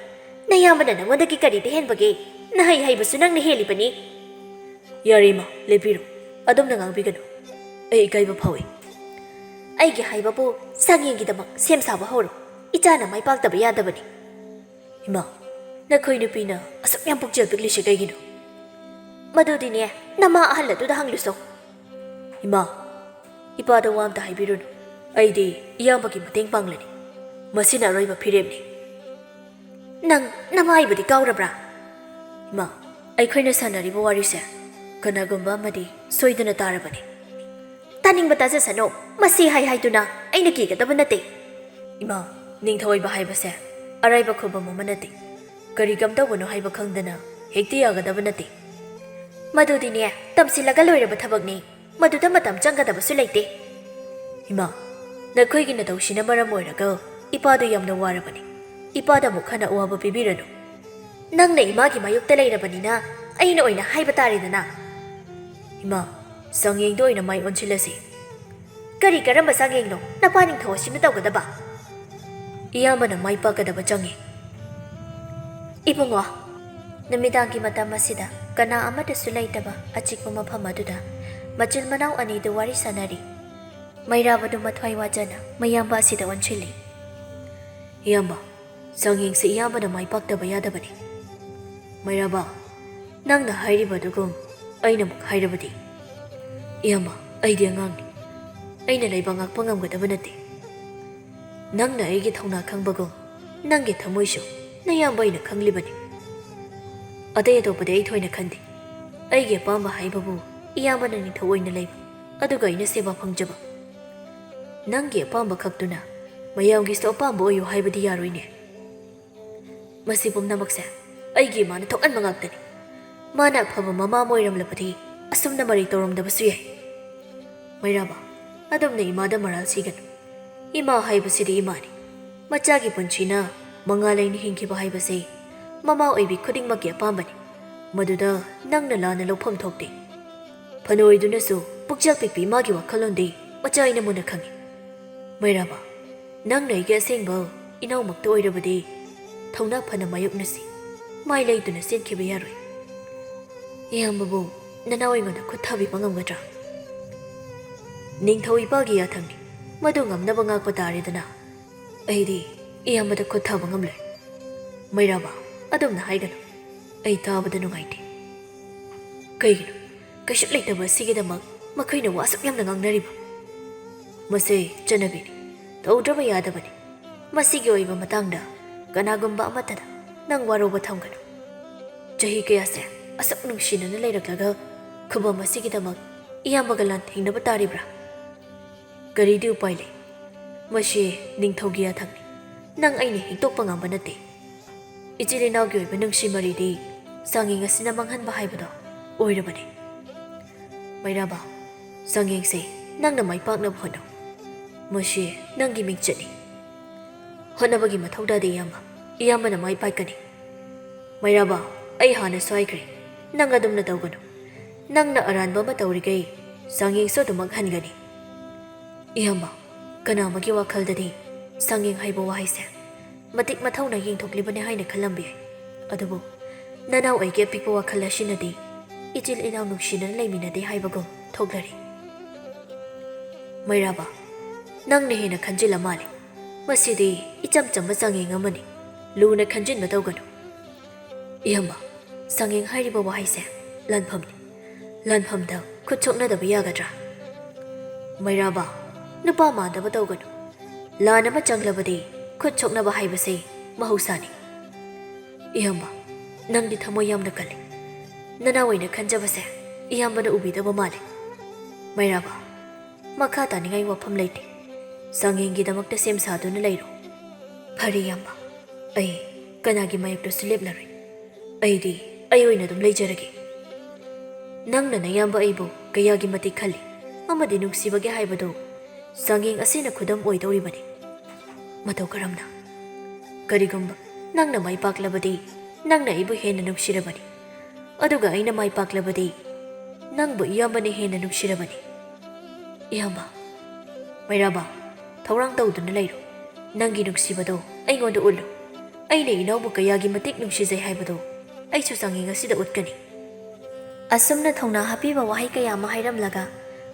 ꯅꯌꯥꯝꯕꯅ ꯅꯉꯣꯟꯗꯒꯤ ꯀꯔꯤꯗ ꯍꯦꯟꯕꯒꯦ? ꯅꯍꯩ ꯍꯩꯕꯁꯨ ꯅꯪꯅ ꯍꯦꯜꯂꯤꯕꯅꯤ꯫ ꯌꯥꯔꯦ ꯏꯃꯥ, ꯂꯦꯞꯄꯤꯔꯣ꯫ ꯑꯗꯨꯝꯅ ꯉꯥꯡꯕꯤꯒꯅꯨ꯫ ꯑꯩ ꯏꯀꯥꯏꯕ ꯐꯥꯎꯏ꯫ ꯑꯩꯒꯤ ꯍꯥꯏꯕꯕꯨ ꯆꯥꯡꯌꯦꯡꯒꯤꯗꯃꯛ ꯁꯦꯝ ꯁꯥꯕ ꯍꯧꯔꯣ꯫ ꯏꯆꯥꯅ ꯃꯥꯏ ꯄꯥꯛꯇꯕ ꯌꯥꯗꯕꯅꯤ꯫ ꯏꯃꯥ, ꯅꯈꯣꯏ ꯅꯨꯄꯤꯅ ꯑꯁꯨꯛ ꯌꯥꯝ ꯄꯨꯛꯆꯦꯜ ꯄꯤꯛꯂꯤꯁꯦ ꯀꯩꯒꯤꯅꯣ? ꯃꯗꯨꯗꯤꯅꯦ, ꯅꯃꯥ ꯑꯍꯜ ꯑꯗꯨꯗ ꯍꯪꯂꯨꯁꯣ꯫ ꯏꯃꯥ, ꯏꯄꯥꯗ ꯋꯥ ꯑꯝꯇ ꯍꯥꯏꯕꯤꯔꯨꯅꯨ꯫ ꯑꯩꯗꯤ ꯏꯌꯥꯝꯕꯒꯤ ꯃꯇꯦꯡ ꯄꯥꯡꯂꯅꯤ꯫ ꯃꯁꯤꯅ ꯑꯔꯣꯏꯕ ꯐꯤꯔꯦꯞꯅꯤ꯫ ꯅꯪ ꯅꯃꯥ ꯍꯥꯏꯕꯗꯤ ꯀꯥꯎꯔꯕ꯭ꯔꯥ? ꯏꯃꯥ, ꯑꯩꯈꯣꯏꯅ ꯁꯥꯟꯅꯔꯤꯕ ꯋꯥꯔꯤꯁꯦ ꯀꯅꯥꯒꯨꯝꯕ ꯑꯃꯗꯤ ꯁꯣꯏꯗꯅ ꯇꯥꯔꯕꯅꯤ꯫ ꯇꯥꯅꯤꯡꯕ ꯇꯥꯖꯁꯅꯨ꯫ ꯃꯁꯤ ꯍꯥꯏ ꯍꯥꯏꯗꯨꯅ ꯑꯩꯅ ꯀꯤꯒꯗꯕ ꯅꯠꯇꯦ꯫ ꯏꯃꯥ, ꯅꯤꯡꯊꯧ ꯑꯣꯏꯕ ꯍꯥꯏꯕꯁꯦ ꯑꯔꯥꯏꯕ ꯈꯨꯕꯝ ꯑꯃ ꯅꯠꯇꯦ꯫ ꯀꯔꯤ ꯀꯝꯗꯧꯕꯅꯣ ꯍꯥꯏꯕ ꯈꯪꯗꯅ ꯍꯦꯛꯇ ꯌꯥꯒꯗꯕ ꯅꯠꯇꯦ꯫ ꯃꯗꯨꯗꯤꯅꯦ, ꯇꯝꯁꯤꯜꯂꯒ ꯂꯣꯏꯔꯕ ꯊꯕꯛꯅꯤ꯫ ꯃꯗꯨꯗ ꯃꯇꯝ ꯆꯪꯒꯗꯕꯁꯨ ꯂꯩꯇꯦ꯫ ꯏꯃꯥ, ꯅꯈꯣꯏꯒꯤ ꯅꯇꯧꯁꯤꯅ ꯃꯔꯝ ꯑꯣꯏꯔꯒ ꯏꯄꯥꯗꯨ ꯌꯥꯝꯅ ꯋꯥꯔꯕꯅꯤ꯫ ꯏꯄꯥꯗ ꯑꯃꯨꯛ ꯍꯟꯅ ꯑꯋꯥꯕ ꯄꯤꯕꯤꯔꯅꯨ꯫ ꯅꯪꯅ ꯏꯃꯥꯒꯤ ꯃꯥꯌꯣꯛꯇ ꯂꯩꯔꯕꯅꯤꯅ ꯑꯩꯅ ꯑꯣꯏꯅ ꯍꯥꯏꯕ ꯇꯥꯔꯦꯗꯅ꯫ ꯏꯃꯥ, ꯆꯥꯡꯌꯦꯡꯗ ꯑꯣꯏꯅ ꯃꯥꯏ ꯑꯣꯟꯁꯤꯜꯂꯁꯤ꯫ ꯀꯔꯤ ꯀꯔꯝꯕ ꯆꯥꯡꯌꯦꯡꯅꯣ ꯅꯄꯥ ꯅꯤꯡꯊꯧ ꯑꯁꯤꯅ ꯇꯧꯒꯗꯕ? ꯏꯌꯥꯝꯕꯅ ꯃꯥꯏ ꯄꯥꯛꯀꯗꯕ ꯆꯥꯡꯌꯦꯡ꯫ ꯏꯕꯨꯡꯉꯣ, ꯅꯨꯃꯤꯗꯥꯡꯒꯤ ꯃꯇꯝ ꯑꯁꯤꯗ ꯀꯅꯥ ꯑꯃꯠꯇꯁꯨ ꯂꯩꯇꯕ ꯑꯆꯤꯛꯄ ꯃꯐꯝ ꯑꯗꯨꯗ ꯃꯆꯤꯟ ꯃꯅꯥꯎ ꯑꯅꯤꯗꯨ ꯋꯥꯔꯤ ꯁꯥꯅꯔꯤ꯫ ꯃꯩꯔꯥꯕꯗꯨ ꯃꯊ꯭ꯋꯥꯏ ꯋꯥꯖꯅ ꯃꯌꯥꯝꯕ ꯑꯁꯤꯗ ꯑꯣꯟꯁꯤꯜꯂꯤ꯫ ꯏꯌꯥꯝꯕ, ꯆꯥꯡꯌꯦꯡꯁꯦ ꯏꯌꯥꯝꯕꯅ ꯃꯥꯏ ꯄꯥꯛꯇꯕ ꯌꯥꯗꯕꯅꯤ꯫ ꯃꯩꯔꯥꯕ, ꯅꯪꯅ ꯍꯥꯏꯔꯤꯕ ꯑꯗꯨꯒꯨꯝ ꯑꯩꯅ ꯑꯃꯨꯛ ꯍꯥꯏꯔꯕꯗꯤ? ꯏꯌꯥꯝꯕ, ꯑꯩꯗꯤ ꯑꯉꯥꯡꯅꯤ꯫ ꯑꯩꯅ ꯂꯩꯕꯥꯛ ꯉꯥꯛꯄ ꯉꯝꯒꯗꯕ ꯅꯠꯇꯦ꯫ ꯅꯪꯅ ꯑꯩꯒꯤ ꯊꯧꯅꯥ ꯈꯪꯕꯒꯨꯝ ꯅꯪꯒꯤ ꯊꯃꯣꯏꯁꯨ ꯅꯌꯥꯝꯕ ꯑꯩꯅ ꯈꯪꯂꯤꯕꯅꯤ꯫ ꯑꯇꯩ ꯑꯇꯣꯞꯄꯗꯤ ꯑꯩ ꯊꯣꯏꯅ ꯈꯟꯗꯦ꯫ ꯑꯩꯒꯤ ꯑꯄꯥꯝꯕ ꯍꯥꯏꯕꯕꯨ ꯏꯌꯥꯝꯕꯅ ꯅꯤꯡꯊꯧ ꯑꯣꯏꯅ ꯂꯩꯕ, ꯑꯗꯨꯒ ꯑꯩꯅ ꯁꯦꯕꯥ ꯐꯪꯖꯕ꯫ ꯅꯪꯒꯤ ꯑꯄꯥꯝꯕ ꯈꯛꯇꯨꯅ ꯃꯌꯥꯝꯒꯤꯁꯨ ꯑꯄꯥꯝꯕ ꯑꯣꯏꯌꯨ ꯍꯥꯏꯕꯗꯤ ꯌꯥꯔꯣꯏꯅꯦ꯫ ꯃꯁꯤ ꯄꯨꯝꯅꯃꯛꯁꯦ ꯑꯩꯒꯤ ꯏꯃꯥꯅ ꯊꯣꯛꯍꯟꯕ ꯉꯥꯛꯇꯅꯤ꯫ ꯃꯥꯅ ꯑꯐꯕ ꯃꯃꯥ ꯑꯃ ꯑꯣꯏꯔꯝꯂꯕꯗꯤ ꯑꯁꯨꯝꯅ ꯃꯔꯩ ꯇꯧꯔꯝꯗꯕꯁꯨ ꯌꯥꯏ꯫ ꯃꯩꯔꯥꯕ, ꯑꯗꯨꯝꯅ ꯏꯃꯥꯗ ꯃꯔꯥꯜ ꯁꯤꯒꯅꯨ꯫ ꯏꯃꯥ ꯍꯥꯏꯕꯁꯤꯗꯤ ꯏꯃꯥꯅꯤ꯫ ꯃꯆꯥꯒꯤ ꯄꯨꯟꯁꯤꯅ ꯃꯉꯥꯜ ꯂꯩꯅ ꯍꯤꯡꯈꯤꯕ ꯍꯥꯏꯕꯁꯤ ꯃꯃꯥ ꯑꯣꯏꯕꯤ ꯈꯨꯗꯤꯡꯃꯛꯀꯤ ꯑꯄꯥꯝꯕꯅꯤ꯫ ꯃꯗꯨꯗ ꯅꯪꯅ ꯂꯥꯟꯅ ꯂꯧꯐꯝ ꯊꯣꯛꯇꯦ꯫ ꯐꯅ ꯑꯣꯏꯗꯨꯅꯁꯨ ꯄꯨꯛꯆꯦꯜ ꯄꯤꯛꯄꯤ ꯏꯃꯥꯒꯤ ꯋꯥꯈꯜꯂꯣꯟꯗꯤ ꯃꯆꯥ ꯑꯩꯅ ꯃꯨꯟꯅ ꯈꯪꯏ꯫ ꯃꯩꯔꯥꯕ, ꯅꯪꯅ ꯑꯩꯒꯤ ꯑꯁꯦꯡꯕ ꯏꯅꯥꯎꯃꯛꯇ ꯑꯣꯏꯔꯕꯗꯤ ꯊꯧꯅꯥ ꯐꯅ ꯃꯥꯌꯣꯛꯅꯁꯤ꯫ ꯃꯥꯏ ꯂꯩꯗꯨꯅ ꯆꯦꯟꯈꯤꯕ ꯌꯥꯔꯣꯏ꯫ ꯏꯌꯥꯝꯕꯕꯨ ꯅꯅꯥꯎ ꯑꯩꯉꯣꯟꯗ ꯈꯨꯠ ꯊꯥꯕꯤꯕ ꯉꯝꯒꯗ꯭ꯔꯥ? ꯅꯤꯡꯊꯧ ꯏꯄꯥꯒꯤ ꯌꯥꯊꯪꯅꯤ, ꯃꯗꯨ ꯉꯝꯅꯕ ꯉꯥꯛꯄ ꯇꯥꯔꯦꯗꯅ꯫ ꯑꯩꯗꯤ ꯏꯌꯥꯝꯕꯗ ꯈꯨꯠ ꯊꯥꯕ ꯉꯝꯂꯣꯏ꯫ ꯃꯩꯔꯥꯕ, ꯑꯗꯨꯝꯅ ꯍꯥꯏꯒꯅꯨ꯫ ꯑꯩ ꯇꯥꯕꯗ ꯅꯨꯡꯉꯥꯏꯇꯦ꯫ ꯀꯩꯒꯤꯅꯣ ꯀꯩꯁꯨ ꯂꯩꯇꯕ ꯑꯁꯤꯒꯤꯗꯃꯛ ꯃꯈꯣꯏꯅ ꯋꯥ ꯑꯁꯨꯛ ꯌꯥꯝꯅ ꯉꯥꯡꯅꯔꯤꯕ? ꯃꯁꯤ ꯆꯠꯅꯕꯤꯅꯤ, ꯇꯧꯗ꯭ꯔꯕ ꯌꯥꯗꯕꯅꯤ꯫ ꯃꯁꯤꯒꯤ ꯑꯣꯏꯕ ꯃꯇꯥꯡꯗ ꯀꯅꯥꯒꯨꯝꯕ ꯑꯃꯠꯇꯗ ꯅꯪ ꯋꯥꯔꯧꯕ ꯊꯝꯒꯅꯨ꯫ ꯆꯍꯤ ꯀꯌꯥꯁꯦ ꯑꯁꯨꯛ ꯅꯨꯡꯁꯤꯅꯅ ꯂꯩꯔꯛꯂꯒ ꯈꯨꯕꯝ ꯑꯁꯤꯒꯤꯗꯃꯛ ꯏꯌꯥꯝꯕꯒ ꯂꯥꯟꯊꯦꯡꯅꯕ ꯇꯥꯔꯤꯕ꯭ꯔꯥ? ꯀꯔꯤꯗꯤ ꯎꯄꯥꯏ ꯂꯩ? ꯃꯁꯤ ꯅꯤꯡꯊꯧꯒꯤ ꯌꯥꯊꯪꯅꯤ꯫ ꯅꯪ ꯑꯩꯅ ꯍꯤꯛꯇꯣꯛꯄ ꯉꯝꯕ ꯅꯠꯇꯦ꯫ ꯏꯆꯤꯜ ꯏꯅꯥꯎꯒꯤ ꯑꯣꯏꯕ ꯅꯨꯡꯁꯤ ꯃꯔꯤꯗꯤ ꯆꯥꯡꯌꯦꯡ ꯑꯁꯤꯅ ꯃꯥꯡꯍꯟꯕ ꯍꯥꯏꯕꯗꯣ ꯑꯣꯏꯔꯕꯅꯤ꯫ ꯃꯩꯔꯥꯕ, ꯆꯥꯡꯌꯦꯡꯁꯦ ꯅꯪꯅ ꯃꯥꯏ ꯄꯥꯛꯅꯕ ꯍꯣꯠꯅꯧ꯫ ꯃꯁꯤ ꯅꯪꯒꯤ ꯃꯤꯡꯆꯠꯅꯤ꯫ ꯍꯣꯠꯅꯕꯒꯤ ꯃꯊꯧ ꯇꯥꯗꯦ ꯏꯌꯥꯝꯕ꯫ ꯏꯌꯥꯝꯕꯅ ꯃꯥꯏ ꯄꯥꯛꯀꯅꯤ꯫ ꯃꯩꯔꯥꯕ, ꯑꯩ ꯍꯥꯟꯅꯁꯨ ꯍꯥꯏꯈ꯭ꯔꯦ, ꯅꯪ ꯑꯗꯨꯝꯅ ꯇꯧꯒꯅꯨ꯫ ꯅꯪꯅ ꯑꯔꯥꯟꯕ ꯑꯃ ꯇꯧꯔꯤꯈꯩ ꯆꯥꯡꯌꯦꯡꯁꯨ ꯑꯗꯨꯃꯛ ꯍꯟꯒꯅꯤ꯫ ꯏꯌꯥꯝꯕ, ꯀꯅꯥ ꯑꯃꯒꯤ ꯋꯥꯈꯜꯗꯗꯤ ꯆꯥꯡꯌꯦꯡ ꯍꯥꯏꯕ ꯋꯥꯍꯩꯁꯦ ꯃꯇꯤꯛ ꯃꯊꯧꯅ ꯌꯦꯡꯊꯣꯛꯂꯤꯕꯅꯤ ꯍꯥꯏꯅ ꯈꯜꯂꯝꯕ ꯌꯥꯏ꯫ ꯑꯗꯨꯕꯨ ꯅꯅꯥꯎ ꯑꯩꯒꯤ ꯑꯄꯤꯛꯄ ꯋꯥꯈꯜ ꯑꯁꯤꯅꯗꯤ ꯏꯆꯤꯜ ꯏꯅꯥꯎ ꯅꯨꯡꯁꯤꯅꯅ ꯂꯩꯃꯤꯟꯅꯗꯦ ꯍꯥꯏꯕꯒꯨꯝ ꯊꯣꯛꯂꯔꯤ꯫ ꯃꯩꯔꯥꯕ, ꯅꯪꯅ ꯍꯦꯟꯅ ꯈꯟꯖꯤꯜꯂ ꯃꯥꯜꯂꯦ꯫ "ꯃꯁꯤꯗꯤ ꯏꯆꯝ ꯆꯝꯕ ꯆꯥꯡꯌꯦꯡ ꯑꯃꯅꯤ, ꯂꯨꯅ ꯈꯟꯖꯤꯟꯕ ꯇꯧꯒꯅꯨ꯫" "ꯏꯌꯥꯝꯕ, ꯆꯥꯡꯌꯦꯡ ꯍꯥꯏꯔꯤꯕ ꯋꯥꯍꯩꯁꯦ ꯂꯥꯟꯐꯝꯅꯤ꯫ ꯂꯥꯟꯐꯝꯗ ꯈꯨꯠ ꯁꯣꯛꯅꯗꯕ ꯌꯥꯒꯗ꯭ꯔꯥ?" "ꯃꯩꯔꯥꯕ, ꯅꯨꯄꯥ ꯃꯥꯟꯗꯕ ꯇꯧꯒꯅꯨ꯫ ꯂꯥꯟ ꯑꯃ ꯆꯪꯂꯕꯗꯤ ꯈꯨꯠ ꯁꯣꯛꯅꯕ ꯍꯥꯏꯕꯁꯤ ꯃꯍꯧꯁꯥꯅꯤ꯫" "ꯏꯌꯥꯝꯕ, ꯅꯪꯗꯤ ꯊꯃꯣꯏ ꯌꯥꯝꯅ ꯀꯜꯂꯤ꯫ ꯅꯅꯥꯎ ꯑꯣꯏꯅ ꯈꯟꯖꯕꯁꯦ ꯏꯌꯥꯝꯕꯅ ꯎꯕꯤꯗꯕ ꯃꯥꯜꯂꯤ꯫ ꯃꯩꯔꯥꯕ, ꯃꯈꯥ ꯇꯥꯅꯤꯡꯉꯥꯏ ꯋꯥꯐꯝ ꯂꯩꯇꯦ꯫ ꯆꯥꯡꯌꯦꯡꯒꯤꯗꯃꯛꯇ ꯁꯦꯝ ꯁꯥꯗꯨꯅ ꯂꯩꯔꯣ꯫" "ꯐꯔꯦ ꯏꯌꯥꯝꯕ, ꯑꯩ ꯀꯅꯥꯒꯤ ꯃꯥꯌꯣꯛꯇꯁꯨ ꯂꯦꯞꯂꯔꯣꯏ꯫ ꯑꯩꯗꯤ ꯑꯩ ꯑꯣꯏꯅ ꯑꯗꯨꯝ ꯂꯩꯖꯔꯒꯦ꯫" "ꯅꯪꯅ ꯅꯌꯥꯝꯕ ꯑꯩꯕꯨ ꯀꯌꯥꯒꯤ ꯃꯇꯤꯛ ꯈꯜꯂꯤ ꯑꯃꯗꯤ ꯅꯨꯡꯁꯤꯕꯒꯦ ꯍꯥꯏꯕꯗꯨ ꯆꯥꯡꯌꯦꯡ ꯑꯁꯤꯅ ꯈꯨꯗꯝ ꯑꯣꯏꯗꯧꯔꯤꯕꯅꯤ꯫" "ꯃꯇꯧ ꯀꯔꯝꯅ?" "ꯀꯔꯤꯒꯨꯝꯕ ꯅꯪꯅ ꯃꯥꯏ ꯄꯥꯛꯂꯕꯗꯤ ꯅꯪꯅ ꯑꯩꯕꯨ ꯍꯦꯟꯅ ꯅꯨꯡꯁꯤꯔꯕꯅꯤ, ꯑꯗꯨꯒ ꯑꯩꯅ ꯃꯥꯏ ꯄꯥꯛꯂꯕꯗꯤ ꯅꯪꯕꯨ ꯏꯌꯥꯝꯕꯅ ꯍꯦꯟꯅ ꯅꯨꯡꯁꯤꯔꯕꯅꯤ꯫" "ꯏꯌꯥꯝꯕ, ꯃꯩꯔꯥꯕ, ꯊꯧꯔꯥꯡ ꯇꯧꯗꯨꯅ ꯂꯩꯔꯣ꯫ ꯅꯪꯒꯤ ꯅꯨꯡꯁꯤꯕꯗꯣ ꯑꯩꯉꯣꯟꯗ ꯎꯠꯂꯨ꯫ ꯑꯩꯅ ꯏꯅꯥꯎꯕꯨ ꯀꯌꯥꯒꯤ ꯃꯇꯤꯛ ꯅꯨꯡꯁꯤꯖꯩ ꯍꯥꯏꯕꯗꯣ ꯑꯩꯁꯨ ꯆꯥꯡꯌꯦꯡ ꯑꯁꯤꯗ ꯎꯠꯀꯅꯤ꯫" ꯑꯁꯨꯝꯅ ꯊꯧꯅꯥ ꯍꯥꯞꯄꯤꯕ ꯋꯥꯍꯩ ꯀꯌꯥ ꯑꯃ ꯍꯥꯏꯔꯝꯂꯒ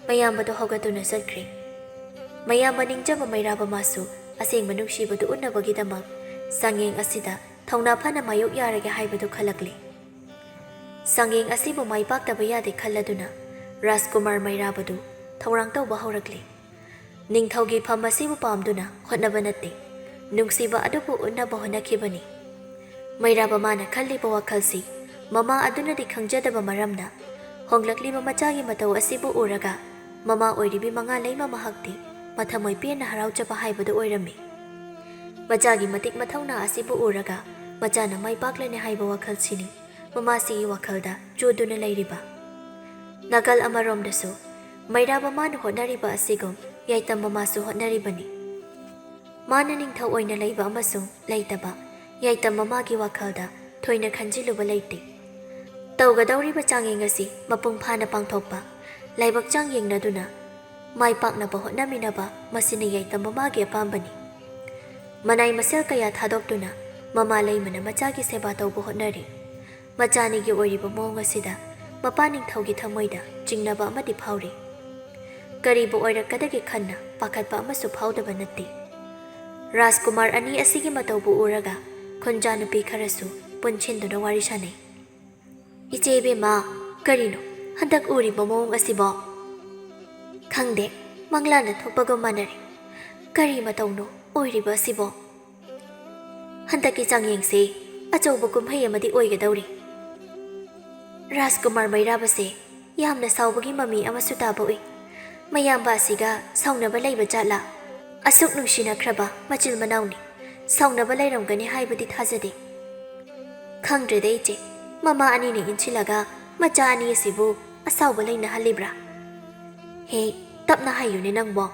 ꯃꯌꯥꯝꯕꯗꯣ ꯍꯧꯒꯠꯇꯨꯅ ꯆꯠꯈ꯭ꯔꯦ꯫ ꯃꯌꯥꯝꯕ ꯅꯤꯡꯖꯕ ꯃꯩꯔꯥꯕ ꯃꯥꯁꯨ ꯑꯁꯦꯡꯕ ꯅꯨꯡꯁꯤꯕꯗꯨ ꯎꯠꯅꯕꯒꯤꯗꯃꯛ ꯆꯥꯡꯌꯦꯡ ꯑꯁꯤꯗ ꯊꯧꯅꯥ ꯐꯅ ꯃꯥꯌꯣꯛ ꯌꯥꯔꯒꯦ ꯍꯥꯏꯕꯗꯨ ꯈꯜꯂꯛꯂꯦ꯫ ꯆꯥꯡꯌꯦꯡ ꯑꯁꯤꯕꯨ ꯃꯥꯏ ꯄꯥꯛꯇꯕ ꯌꯥꯗꯦ ꯈꯜꯂꯗꯨꯅ ꯔꯥꯖꯀꯨꯃꯥꯔ ꯃꯩꯔꯥꯕꯗꯨ ꯊꯧꯔꯥꯡ ꯇꯧꯕ ꯍꯧꯔꯛꯂꯦ꯫ ꯅꯤꯡꯊꯧꯒꯤ ꯐꯝ ꯑꯁꯤꯕꯨ ꯄꯥꯝꯗꯨꯅ ꯍꯣꯠꯅꯕ ꯅꯠꯇꯦ, ꯅꯨꯡꯁꯤꯕ ꯑꯗꯨꯕꯨ ꯎꯠꯅꯕ ꯍꯣꯠꯅꯈꯤꯕꯅꯤ꯫ ꯃꯩꯔꯥꯕ ꯃꯥꯅ ꯈꯜꯂꯤꯕ ꯋꯥꯈꯜꯁꯤ ꯃꯃꯥ ꯑꯗꯨꯅꯗꯤ ꯈꯪꯖꯗꯕ ꯃꯔꯝꯅ, ꯍꯣꯡꯂꯛꯂꯤꯕ ꯃꯆꯥꯒꯤ ꯃꯇꯧ ꯑꯁꯤꯕꯨ ꯎꯔꯒ ꯃꯃꯥ ꯑꯣꯏꯔꯤꯕꯤ ꯃꯉꯥꯂꯩꯃ ꯃꯍꯥꯛꯇꯤ ꯃꯊꯃꯣꯏ ꯄꯦꯟꯅ ꯍꯔꯥꯎꯖꯕ ꯍꯥꯏꯕꯗꯨ ꯑꯣꯏꯔꯝꯃꯤ꯫ ꯃꯆꯥꯒꯤ ꯃꯇꯤꯛ ꯃꯊꯧꯅꯥ ꯑꯁꯤꯕꯨ ꯎꯔꯒ ꯃꯆꯥꯅ ꯃꯥꯏ ꯄꯥꯛꯂꯅꯤ ꯍꯥꯏꯕ ꯋꯥꯈꯜꯁꯤꯅꯤ ꯃꯃꯥꯁꯤꯒꯤ ꯋꯥꯈꯜꯗ ꯆꯨꯗꯨꯅ ꯂꯩꯔꯤꯕ꯫ ꯅꯥꯀꯜ ꯑꯃꯔꯣꯝꯗꯁꯨ ꯃꯩꯔꯥꯕ ꯃꯥꯅ ꯍꯣꯠꯅꯔꯤꯕ ꯑꯁꯤꯒꯨꯝ ꯌꯥꯏꯇꯝ ꯃꯃꯥꯁꯨ ꯍꯣꯠꯅꯔꯤꯕꯅꯤ꯫ ꯃꯥꯅ ꯅꯤꯡꯊꯧ ꯑꯣꯏꯅ ꯂꯩꯕ ꯑꯃꯁꯨꯡ ꯂꯩꯇꯕ ꯌꯥꯏꯇꯝ ꯃꯃꯥꯒꯤ ꯋꯥꯈꯜꯗ ꯊꯣꯏꯅ ꯈꯟꯖꯤꯜꯂꯨꯕ ꯂꯩꯇꯦ꯫ ꯇꯧꯒꯗꯧꯔꯤꯕ ꯆꯥꯡꯌꯦꯡ ꯑꯁꯤ ꯃꯄꯨꯡ ꯐꯥꯅ ꯄꯥꯡꯊꯣꯛꯄ, ꯂꯥꯏꯕꯛ ꯆꯥꯡ ꯌꯦꯡꯅꯗꯨꯅ ꯃꯥꯏ ꯄꯥꯛꯅꯕ ꯍꯣꯠꯅꯃꯤꯟꯅꯕ, ꯃꯁꯤꯅ ꯌꯥꯏꯇꯝ ꯃꯃꯥꯒꯤ ꯑꯄꯥꯝꯕꯅꯤ꯫ ꯃꯅꯥꯏ ꯃꯁꯦꯜ ꯀꯌꯥ ꯊꯥꯗꯣꯛꯇꯨꯅ ꯃꯃꯥ ꯂꯩꯃꯅ ꯃꯆꯥꯒꯤ ꯁꯦꯕꯥ ꯇꯧꯕ ꯍꯣꯠꯅꯔꯤ꯫ ꯃꯆꯥꯅꯤꯒꯤ ꯑꯣꯏꯔꯤꯕ ꯃꯑꯣꯡ ꯑꯁꯤꯗ ꯃꯄꯥ ꯅꯤꯡꯊꯧꯒꯤ ꯊꯃꯣꯏꯗ ꯆꯤꯡꯅꯕ ꯑꯃꯗꯤ ꯐꯥꯎꯔꯤ꯫ ꯀꯔꯤꯕꯨ ꯑꯣꯏꯔꯛꯀꯗꯒꯦ ꯈꯟꯅ ꯄꯥꯈꯠꯄ ꯑꯃꯁꯨ ꯐꯥꯎꯗꯕ ꯅꯠꯇꯦ꯫ ꯔꯥꯖꯀꯨꯃꯥꯔ ꯑꯅꯤ ꯑꯁꯤꯒꯤ ꯃꯇꯧꯕꯨ ꯎꯔꯒ ꯈꯨꯟꯖꯥ ꯅꯨꯄꯤ ꯈꯔꯁꯨ ꯄꯨꯟꯁꯤꯟꯗꯨꯅ ꯋꯥꯔꯤ ꯁꯥꯅꯩ꯫ "ꯏꯆꯦ ꯏꯕꯦꯝꯃ, ꯀꯔꯤꯅꯣ ꯍꯟꯗꯛ ꯎꯔꯤꯕ ꯃꯑꯣꯡ ꯑꯁꯤꯕꯣ?" "ꯈꯪꯗꯦ, ꯃꯪꯂꯥꯟꯅ ꯊꯣꯛꯄꯒ ꯃꯥꯟꯅꯔꯦ꯫ ꯀꯔꯤ ꯃꯇꯧꯅꯣ ꯑꯣꯏꯔꯤꯕ ꯑꯁꯤꯕꯣ?" "ꯍꯟꯗꯛꯀꯤ ꯆꯥꯡꯌꯦꯡꯁꯦ ꯑꯆꯧꯕ ꯀꯨꯝꯍꯩ ꯑꯃꯗꯤ ꯑꯣꯏꯒꯗꯧꯔꯤ꯫ ꯔꯥꯖꯀꯨꯃꯥꯔ ꯃꯩꯔꯥꯕꯁꯦ ꯌꯥꯝꯅ ꯁꯥꯎꯕꯒꯤ ꯃꯃꯤ ꯑꯃꯁꯨ ꯇꯥꯕ ꯎꯏ꯫ ꯃꯌꯥꯝꯕ ꯑꯁꯤꯒ ꯁꯥꯎꯅꯕ ꯂꯩꯕ ꯖꯥꯠꯂꯥ? ꯑꯁꯨꯛ ꯅꯨꯡꯁꯤꯅꯈ꯭ꯔꯕ ꯃꯆꯤꯜ ꯃꯅꯥꯎꯅꯤ, ꯁꯥꯎꯅꯕ ꯂꯩꯔꯝꯒꯅꯤ ꯍꯥꯏꯕꯗꯤ ꯊꯥꯖꯗꯦ꯫ ꯈꯪꯗ꯭ꯔꯦꯗ ꯏꯆꯦ, ꯃꯃꯥ ꯑꯅꯤꯅ ꯏꯟꯁꯤꯜꯂꯒ ꯃꯆꯥ ꯑꯅꯤ ꯑꯁꯤꯕꯨ ꯑꯁꯥꯎꯕ ꯂꯩꯅꯍꯜꯂꯤꯕ꯭ꯔꯥ? ꯍꯦ, ꯇꯞꯅ ꯍꯥꯏꯌꯨꯅꯦ ꯅꯪꯕꯣ,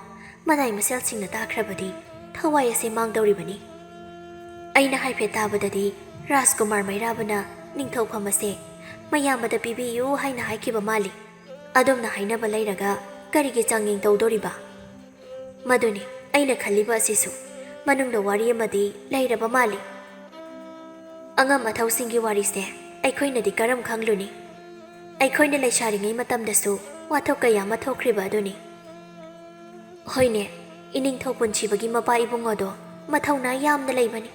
ꯃꯅꯥꯏ ꯃꯁꯦꯜꯁꯤꯡꯅ ꯇꯥꯈ꯭ꯔꯕꯗꯤ ꯊꯋꯥꯏ ꯑꯁꯦ ꯃꯥꯡꯗꯧꯔꯤꯕꯅꯤ꯫ ꯑꯩꯅ ꯍꯥꯏꯐꯦꯠ ꯇꯥꯕꯗꯗꯤ ꯔꯥꯖꯀꯨꯃꯥꯔ ꯃꯩꯔꯥꯕꯅ ꯅꯤꯡꯊꯧꯐꯝ ꯑꯁꯦ ꯃꯌꯥꯝꯕꯗ ꯄꯤꯕꯤꯌꯨ ꯍꯥꯏꯅ ꯍꯥꯏꯈꯤꯕ ꯃꯥꯜꯂꯤ꯫ ꯑꯗꯣꯝꯅ ꯍꯥꯏꯅꯕ ꯂꯩꯔꯒ ꯀꯔꯤꯒꯤ ꯆꯥꯡꯌꯦꯡ ꯇꯧꯗꯣꯔꯤꯕ?" "ꯃꯗꯨꯅꯤ ꯑꯩꯅ ꯈꯜꯂꯤꯕ ꯑꯁꯤꯁꯨ, ꯃꯅꯨꯡꯗ ꯋꯥꯔꯤ ꯑꯃꯗꯤ ꯂꯩꯔꯕ ꯃꯥꯜꯂꯤ꯫ ꯑꯉꯝ ꯑꯊꯧꯁꯤꯡꯒꯤ ꯋꯥꯔꯤꯁꯦ ꯑꯩꯈꯣꯏꯅꯗꯤ ꯀꯔꯝ ꯈꯪꯂꯨꯅꯤ? ꯑꯩꯈꯣꯏꯅ ꯂꯩꯁꯥꯔꯤꯉꯩ ꯃꯇꯝꯗꯁꯨ ꯋꯥꯊꯣꯛ ꯀꯌꯥ ꯑꯃ ꯊꯣꯛꯈ꯭ꯔꯤꯕ ꯑꯗꯨꯅꯤ꯫" "ꯍꯣꯏꯅꯦ, ꯏꯅꯤꯡꯊꯧ ꯄꯨꯟꯁꯤꯕꯒꯤ ꯃꯄꯥ ꯏꯕꯨꯡꯉꯣꯗꯣ ꯃꯊꯧꯅꯥ ꯌꯥꯝꯅ ꯂꯩꯕꯅꯤ,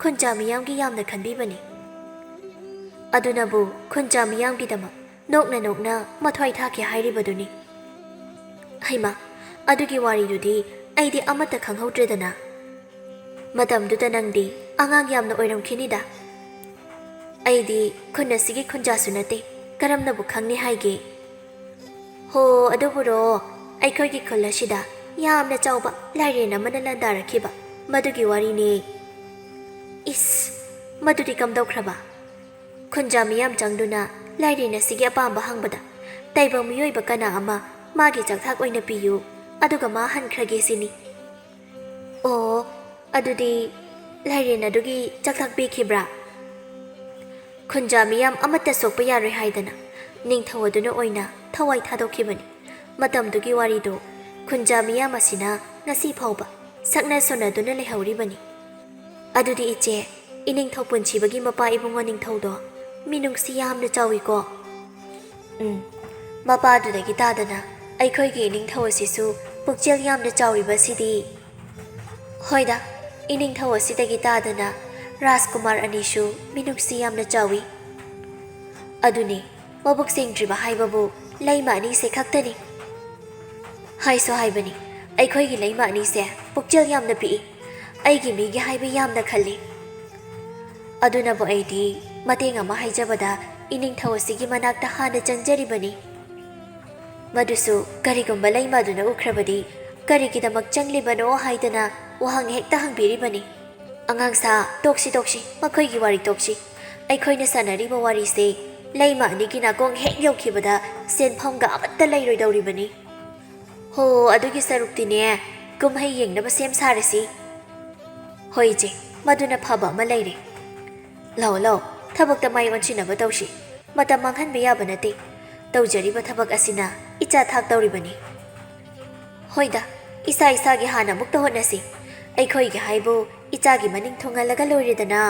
ꯈꯨꯟꯖꯥ ꯃꯤꯌꯥꯝꯒꯤ ꯌꯥꯝꯅ ꯈꯟꯕꯤꯕꯅꯤ꯫ ꯑꯗꯨꯅꯕꯨ ꯈꯨꯟꯖꯥ ꯃꯤꯌꯥꯝꯒꯤꯗꯃꯛ ꯅꯣꯛꯅ ꯅꯣꯛꯅ ꯃꯊ꯭ꯋꯥꯏ ꯊꯥꯈꯤ ꯍꯥꯏꯔꯤꯕꯗꯨꯅꯤ꯫" "ꯍꯩꯃꯥ, ꯑꯗꯨꯒꯤ ꯋꯥꯔꯤꯗꯨꯗꯤ ꯑꯩꯗꯤ ꯑꯃꯠꯇ ꯈꯪꯍꯧꯗ꯭ꯔꯦꯗꯅ꯫ ꯃꯇꯝꯗꯨꯗ ꯅꯪꯗꯤ ꯑꯉꯥꯡ ꯌꯥꯝꯅ ꯑꯣꯏꯔꯝꯈꯤꯅꯤꯗ꯫ ꯑꯩꯗꯤ ꯈꯨꯟ ꯑꯁꯤꯒꯤ ꯈꯨꯟꯖꯥꯁꯨ ꯅꯠꯇꯦ, ꯀꯔꯝꯅꯕꯨ ꯈꯪꯅꯤ ꯍꯥꯏꯒꯦ?" "ꯍꯣ, ꯑꯗꯨꯕꯨꯔꯣ, ꯑꯩꯈꯣꯏꯒꯤ ꯈꯨꯜ ꯑꯁꯤꯗ ꯌꯥꯝꯅ ꯆꯥꯎꯕ ꯂꯥꯏꯔꯦꯟ ꯑꯃꯅ ꯂꯥꯟꯗꯥꯔꯛꯈꯤꯕ, ꯃꯗꯨꯒꯤ ꯋꯥꯔꯤꯅꯦ꯫" "ꯏꯁ, ꯃꯗꯨꯗꯤ ꯀꯝꯗꯧꯈ꯭ꯔꯕ?" "ꯈꯨꯟꯖꯥ ꯃꯤꯌꯥꯝ ꯆꯪꯗꯨꯅ ꯂꯥꯏꯔꯦꯟ ꯑꯁꯤꯒꯤ ꯑꯄꯥꯝꯕ ꯍꯪꯕꯗ, ꯇꯥꯏꯕꯪ ꯃꯤꯑꯣꯏꯕ ꯀꯅꯥ ꯑꯃ ꯃꯥꯒꯤ ꯆꯥꯛꯊꯥꯛ ꯑꯣꯏꯅ ꯄꯤꯌꯨ, ꯑꯗꯨꯒ ꯃꯥ ꯍꯟꯈ꯭ꯔꯒꯦ ꯁꯤꯅꯤ꯫" "ꯑꯣ, ꯑꯗꯨꯗꯤ ꯂꯥꯏꯔꯦꯟ ꯑꯗꯨꯒꯤ ꯆꯥꯛꯊꯥꯛ ꯄꯤꯈꯤꯕ꯭ꯔꯥ?" "ꯈꯨꯟꯖꯥ ꯃꯤꯌꯥꯝ ꯑꯃꯠꯇ ꯁꯣꯛꯄ ꯌꯥꯔꯣꯏ ꯍꯥꯏꯗꯅ ꯅꯤꯡꯊꯧ ꯑꯗꯨꯅ ꯑꯣꯏꯅ ꯊꯋꯥꯏ ꯊꯥꯗꯣꯛꯈꯤꯕꯅꯤ꯫ ꯃꯇꯝꯗꯨꯒꯤ ꯋꯥꯔꯤꯗꯨ ꯈꯨꯟꯖꯥ ꯃꯤꯌꯥꯝ ꯑꯁꯤꯅ ꯉꯁꯤ ꯐꯥꯎꯕ ꯁꯛꯅ ꯁꯣꯟꯅꯗꯨꯅ ꯂꯩꯍꯧꯔꯤꯕꯅꯤ꯫ ꯑꯗꯨꯗꯤ ꯏꯆꯦ, ꯏꯅꯤꯡꯊꯧ ꯄꯨꯟꯁꯤꯕꯒꯤ ꯃꯄꯥ ꯏꯕꯨꯡꯉꯣ ꯅꯤꯡꯊꯧꯗꯣ ꯃꯤꯅꯨꯡꯁꯤ ꯌꯥꯝꯅ ꯆꯥꯎꯏꯀꯣ꯫" "ꯎꯝ, ꯃꯄꯥꯗꯨꯗꯒꯤ ꯇꯥꯗꯅ ꯑꯩꯈꯣꯏꯒꯤ ꯏꯅꯤꯡꯊꯧ ꯑꯁꯤꯁꯨ ꯄꯨꯛꯆꯦꯜ ꯌꯥꯝꯅ ꯆꯥꯎꯔꯤꯕ ꯑꯁꯤꯗꯤ꯫" "ꯍꯣꯏꯗ, ꯏꯅꯤꯡꯊꯧ ꯑꯁꯤꯗꯒꯤ ꯇꯥꯗꯅ ꯔꯥꯖꯀꯨꯃꯥꯔ ꯑꯅꯤꯁꯨ ꯃꯤꯅꯨꯡꯁꯤ ꯌꯥꯝꯅ ꯆꯥꯎꯏ꯫ ꯑꯗꯨꯅꯤ, ꯃꯕꯨꯛ ꯁꯦꯡꯗ꯭ꯔꯤꯕ ꯍꯥꯏꯕꯕꯨ ꯂꯩꯃ ꯑꯅꯤꯁꯦ ꯈꯛꯇꯅꯤ꯫ ꯍꯥꯏꯁꯨ ꯍꯥꯏꯕꯅꯤ, ꯑꯩꯈꯣꯏꯒꯤ ꯂꯩꯃ ꯑꯅꯤꯁꯦ ꯄꯨꯛꯆꯦꯜ ꯌꯥꯝꯅ ꯄꯤꯛꯏ, ꯑꯩꯒꯤ ꯃꯤꯒꯤ ꯍꯥꯏꯕ ꯌꯥꯝꯅ ꯈꯜꯂꯤ꯫ ꯑꯗꯨꯅꯕꯨ ꯑꯩꯗꯤ ꯃꯇꯦꯡ ꯑꯃ ꯍꯥꯏꯖꯕꯗ ꯏꯅꯤꯡꯊꯧ ꯑꯁꯤꯒꯤ ꯃꯅꯥꯛꯇ ꯍꯥꯟꯅ ꯆꯪꯖꯔꯤꯕꯅꯤ꯫ ꯃꯗꯨꯁꯨ ꯀꯔꯤꯒꯨꯝꯕ ꯂꯩꯃ ꯑꯗꯨꯅ ꯎꯈ꯭ꯔꯕꯗꯤ ꯀꯔꯤꯒꯤꯗꯃꯛ ꯆꯪꯂꯤꯕꯅꯣ ꯍꯥꯏꯗꯅ ꯋꯥꯍꯪ ꯍꯦꯛꯇ ꯍꯪꯕꯤꯔꯤꯕꯅꯤ꯫ ꯑꯉꯥꯡꯁꯥ, ꯇꯣꯛꯁꯤ, ꯇꯣꯛꯁꯤ, ꯃꯈꯣꯏꯒꯤ ꯋꯥꯔꯤ ꯇꯣꯛꯁꯤ꯫ ꯑꯩꯈꯣꯏꯅ ꯁꯥꯟꯅꯔꯤꯕ ꯋꯥꯔꯤꯁꯦ ꯂꯩꯃ ꯑꯅꯤꯒꯤ ꯅꯥꯀꯣꯡ ꯍꯦꯛ ꯌꯧꯈꯤꯕꯗ ꯁꯦꯟꯐꯝꯒ ꯑꯃꯠꯇ ꯂꯩꯔꯣꯏꯗꯧꯔꯤꯕꯅꯤ꯫ ꯍꯣ, ꯑꯗꯨꯒꯤ ꯁꯔꯨꯛꯇꯤꯅꯦ, ꯀꯨꯝꯍꯩ ꯌꯦꯡꯅꯕ ꯁꯦꯝ ꯁꯥꯔꯁꯤ꯫ ꯍꯣꯏ ꯏꯆꯦ, ꯃꯗꯨꯅ ꯐꯕ ꯑꯃ ꯂꯩꯔꯦ꯫ ꯂꯥꯛꯑꯣ, ꯂꯥꯛꯑꯣ, ꯊꯕꯛꯇ ꯃꯥꯏ ꯑꯣꯟꯁꯤꯟꯅꯕ ꯇꯧꯁꯤ꯫ ꯃꯇꯝ ꯃꯥꯡꯍꯟꯕ ꯌꯥꯕ ꯅꯠꯇꯦ꯫ ꯇꯧꯖꯔꯤꯕ ꯊꯕꯛ ꯑꯁꯤꯅ ꯏꯆꯥ ꯊꯥꯛꯇꯧꯔꯤꯕꯅꯤ꯫ ꯍꯣꯏꯗ, ꯏꯁꯥ ꯏꯁꯥꯒꯤ ꯍꯥꯟꯅ ꯑꯃꯨꯛꯇ ꯍꯣꯠꯅꯁꯤ꯫ ꯑꯩꯈꯣꯏꯒꯤ ꯍꯥꯏꯕꯨ ꯏꯆꯥꯒꯤ ꯃꯅꯤꯡ ꯊꯨꯡꯍꯜꯂꯒ ꯂꯣꯏꯔꯦꯗꯅ꯫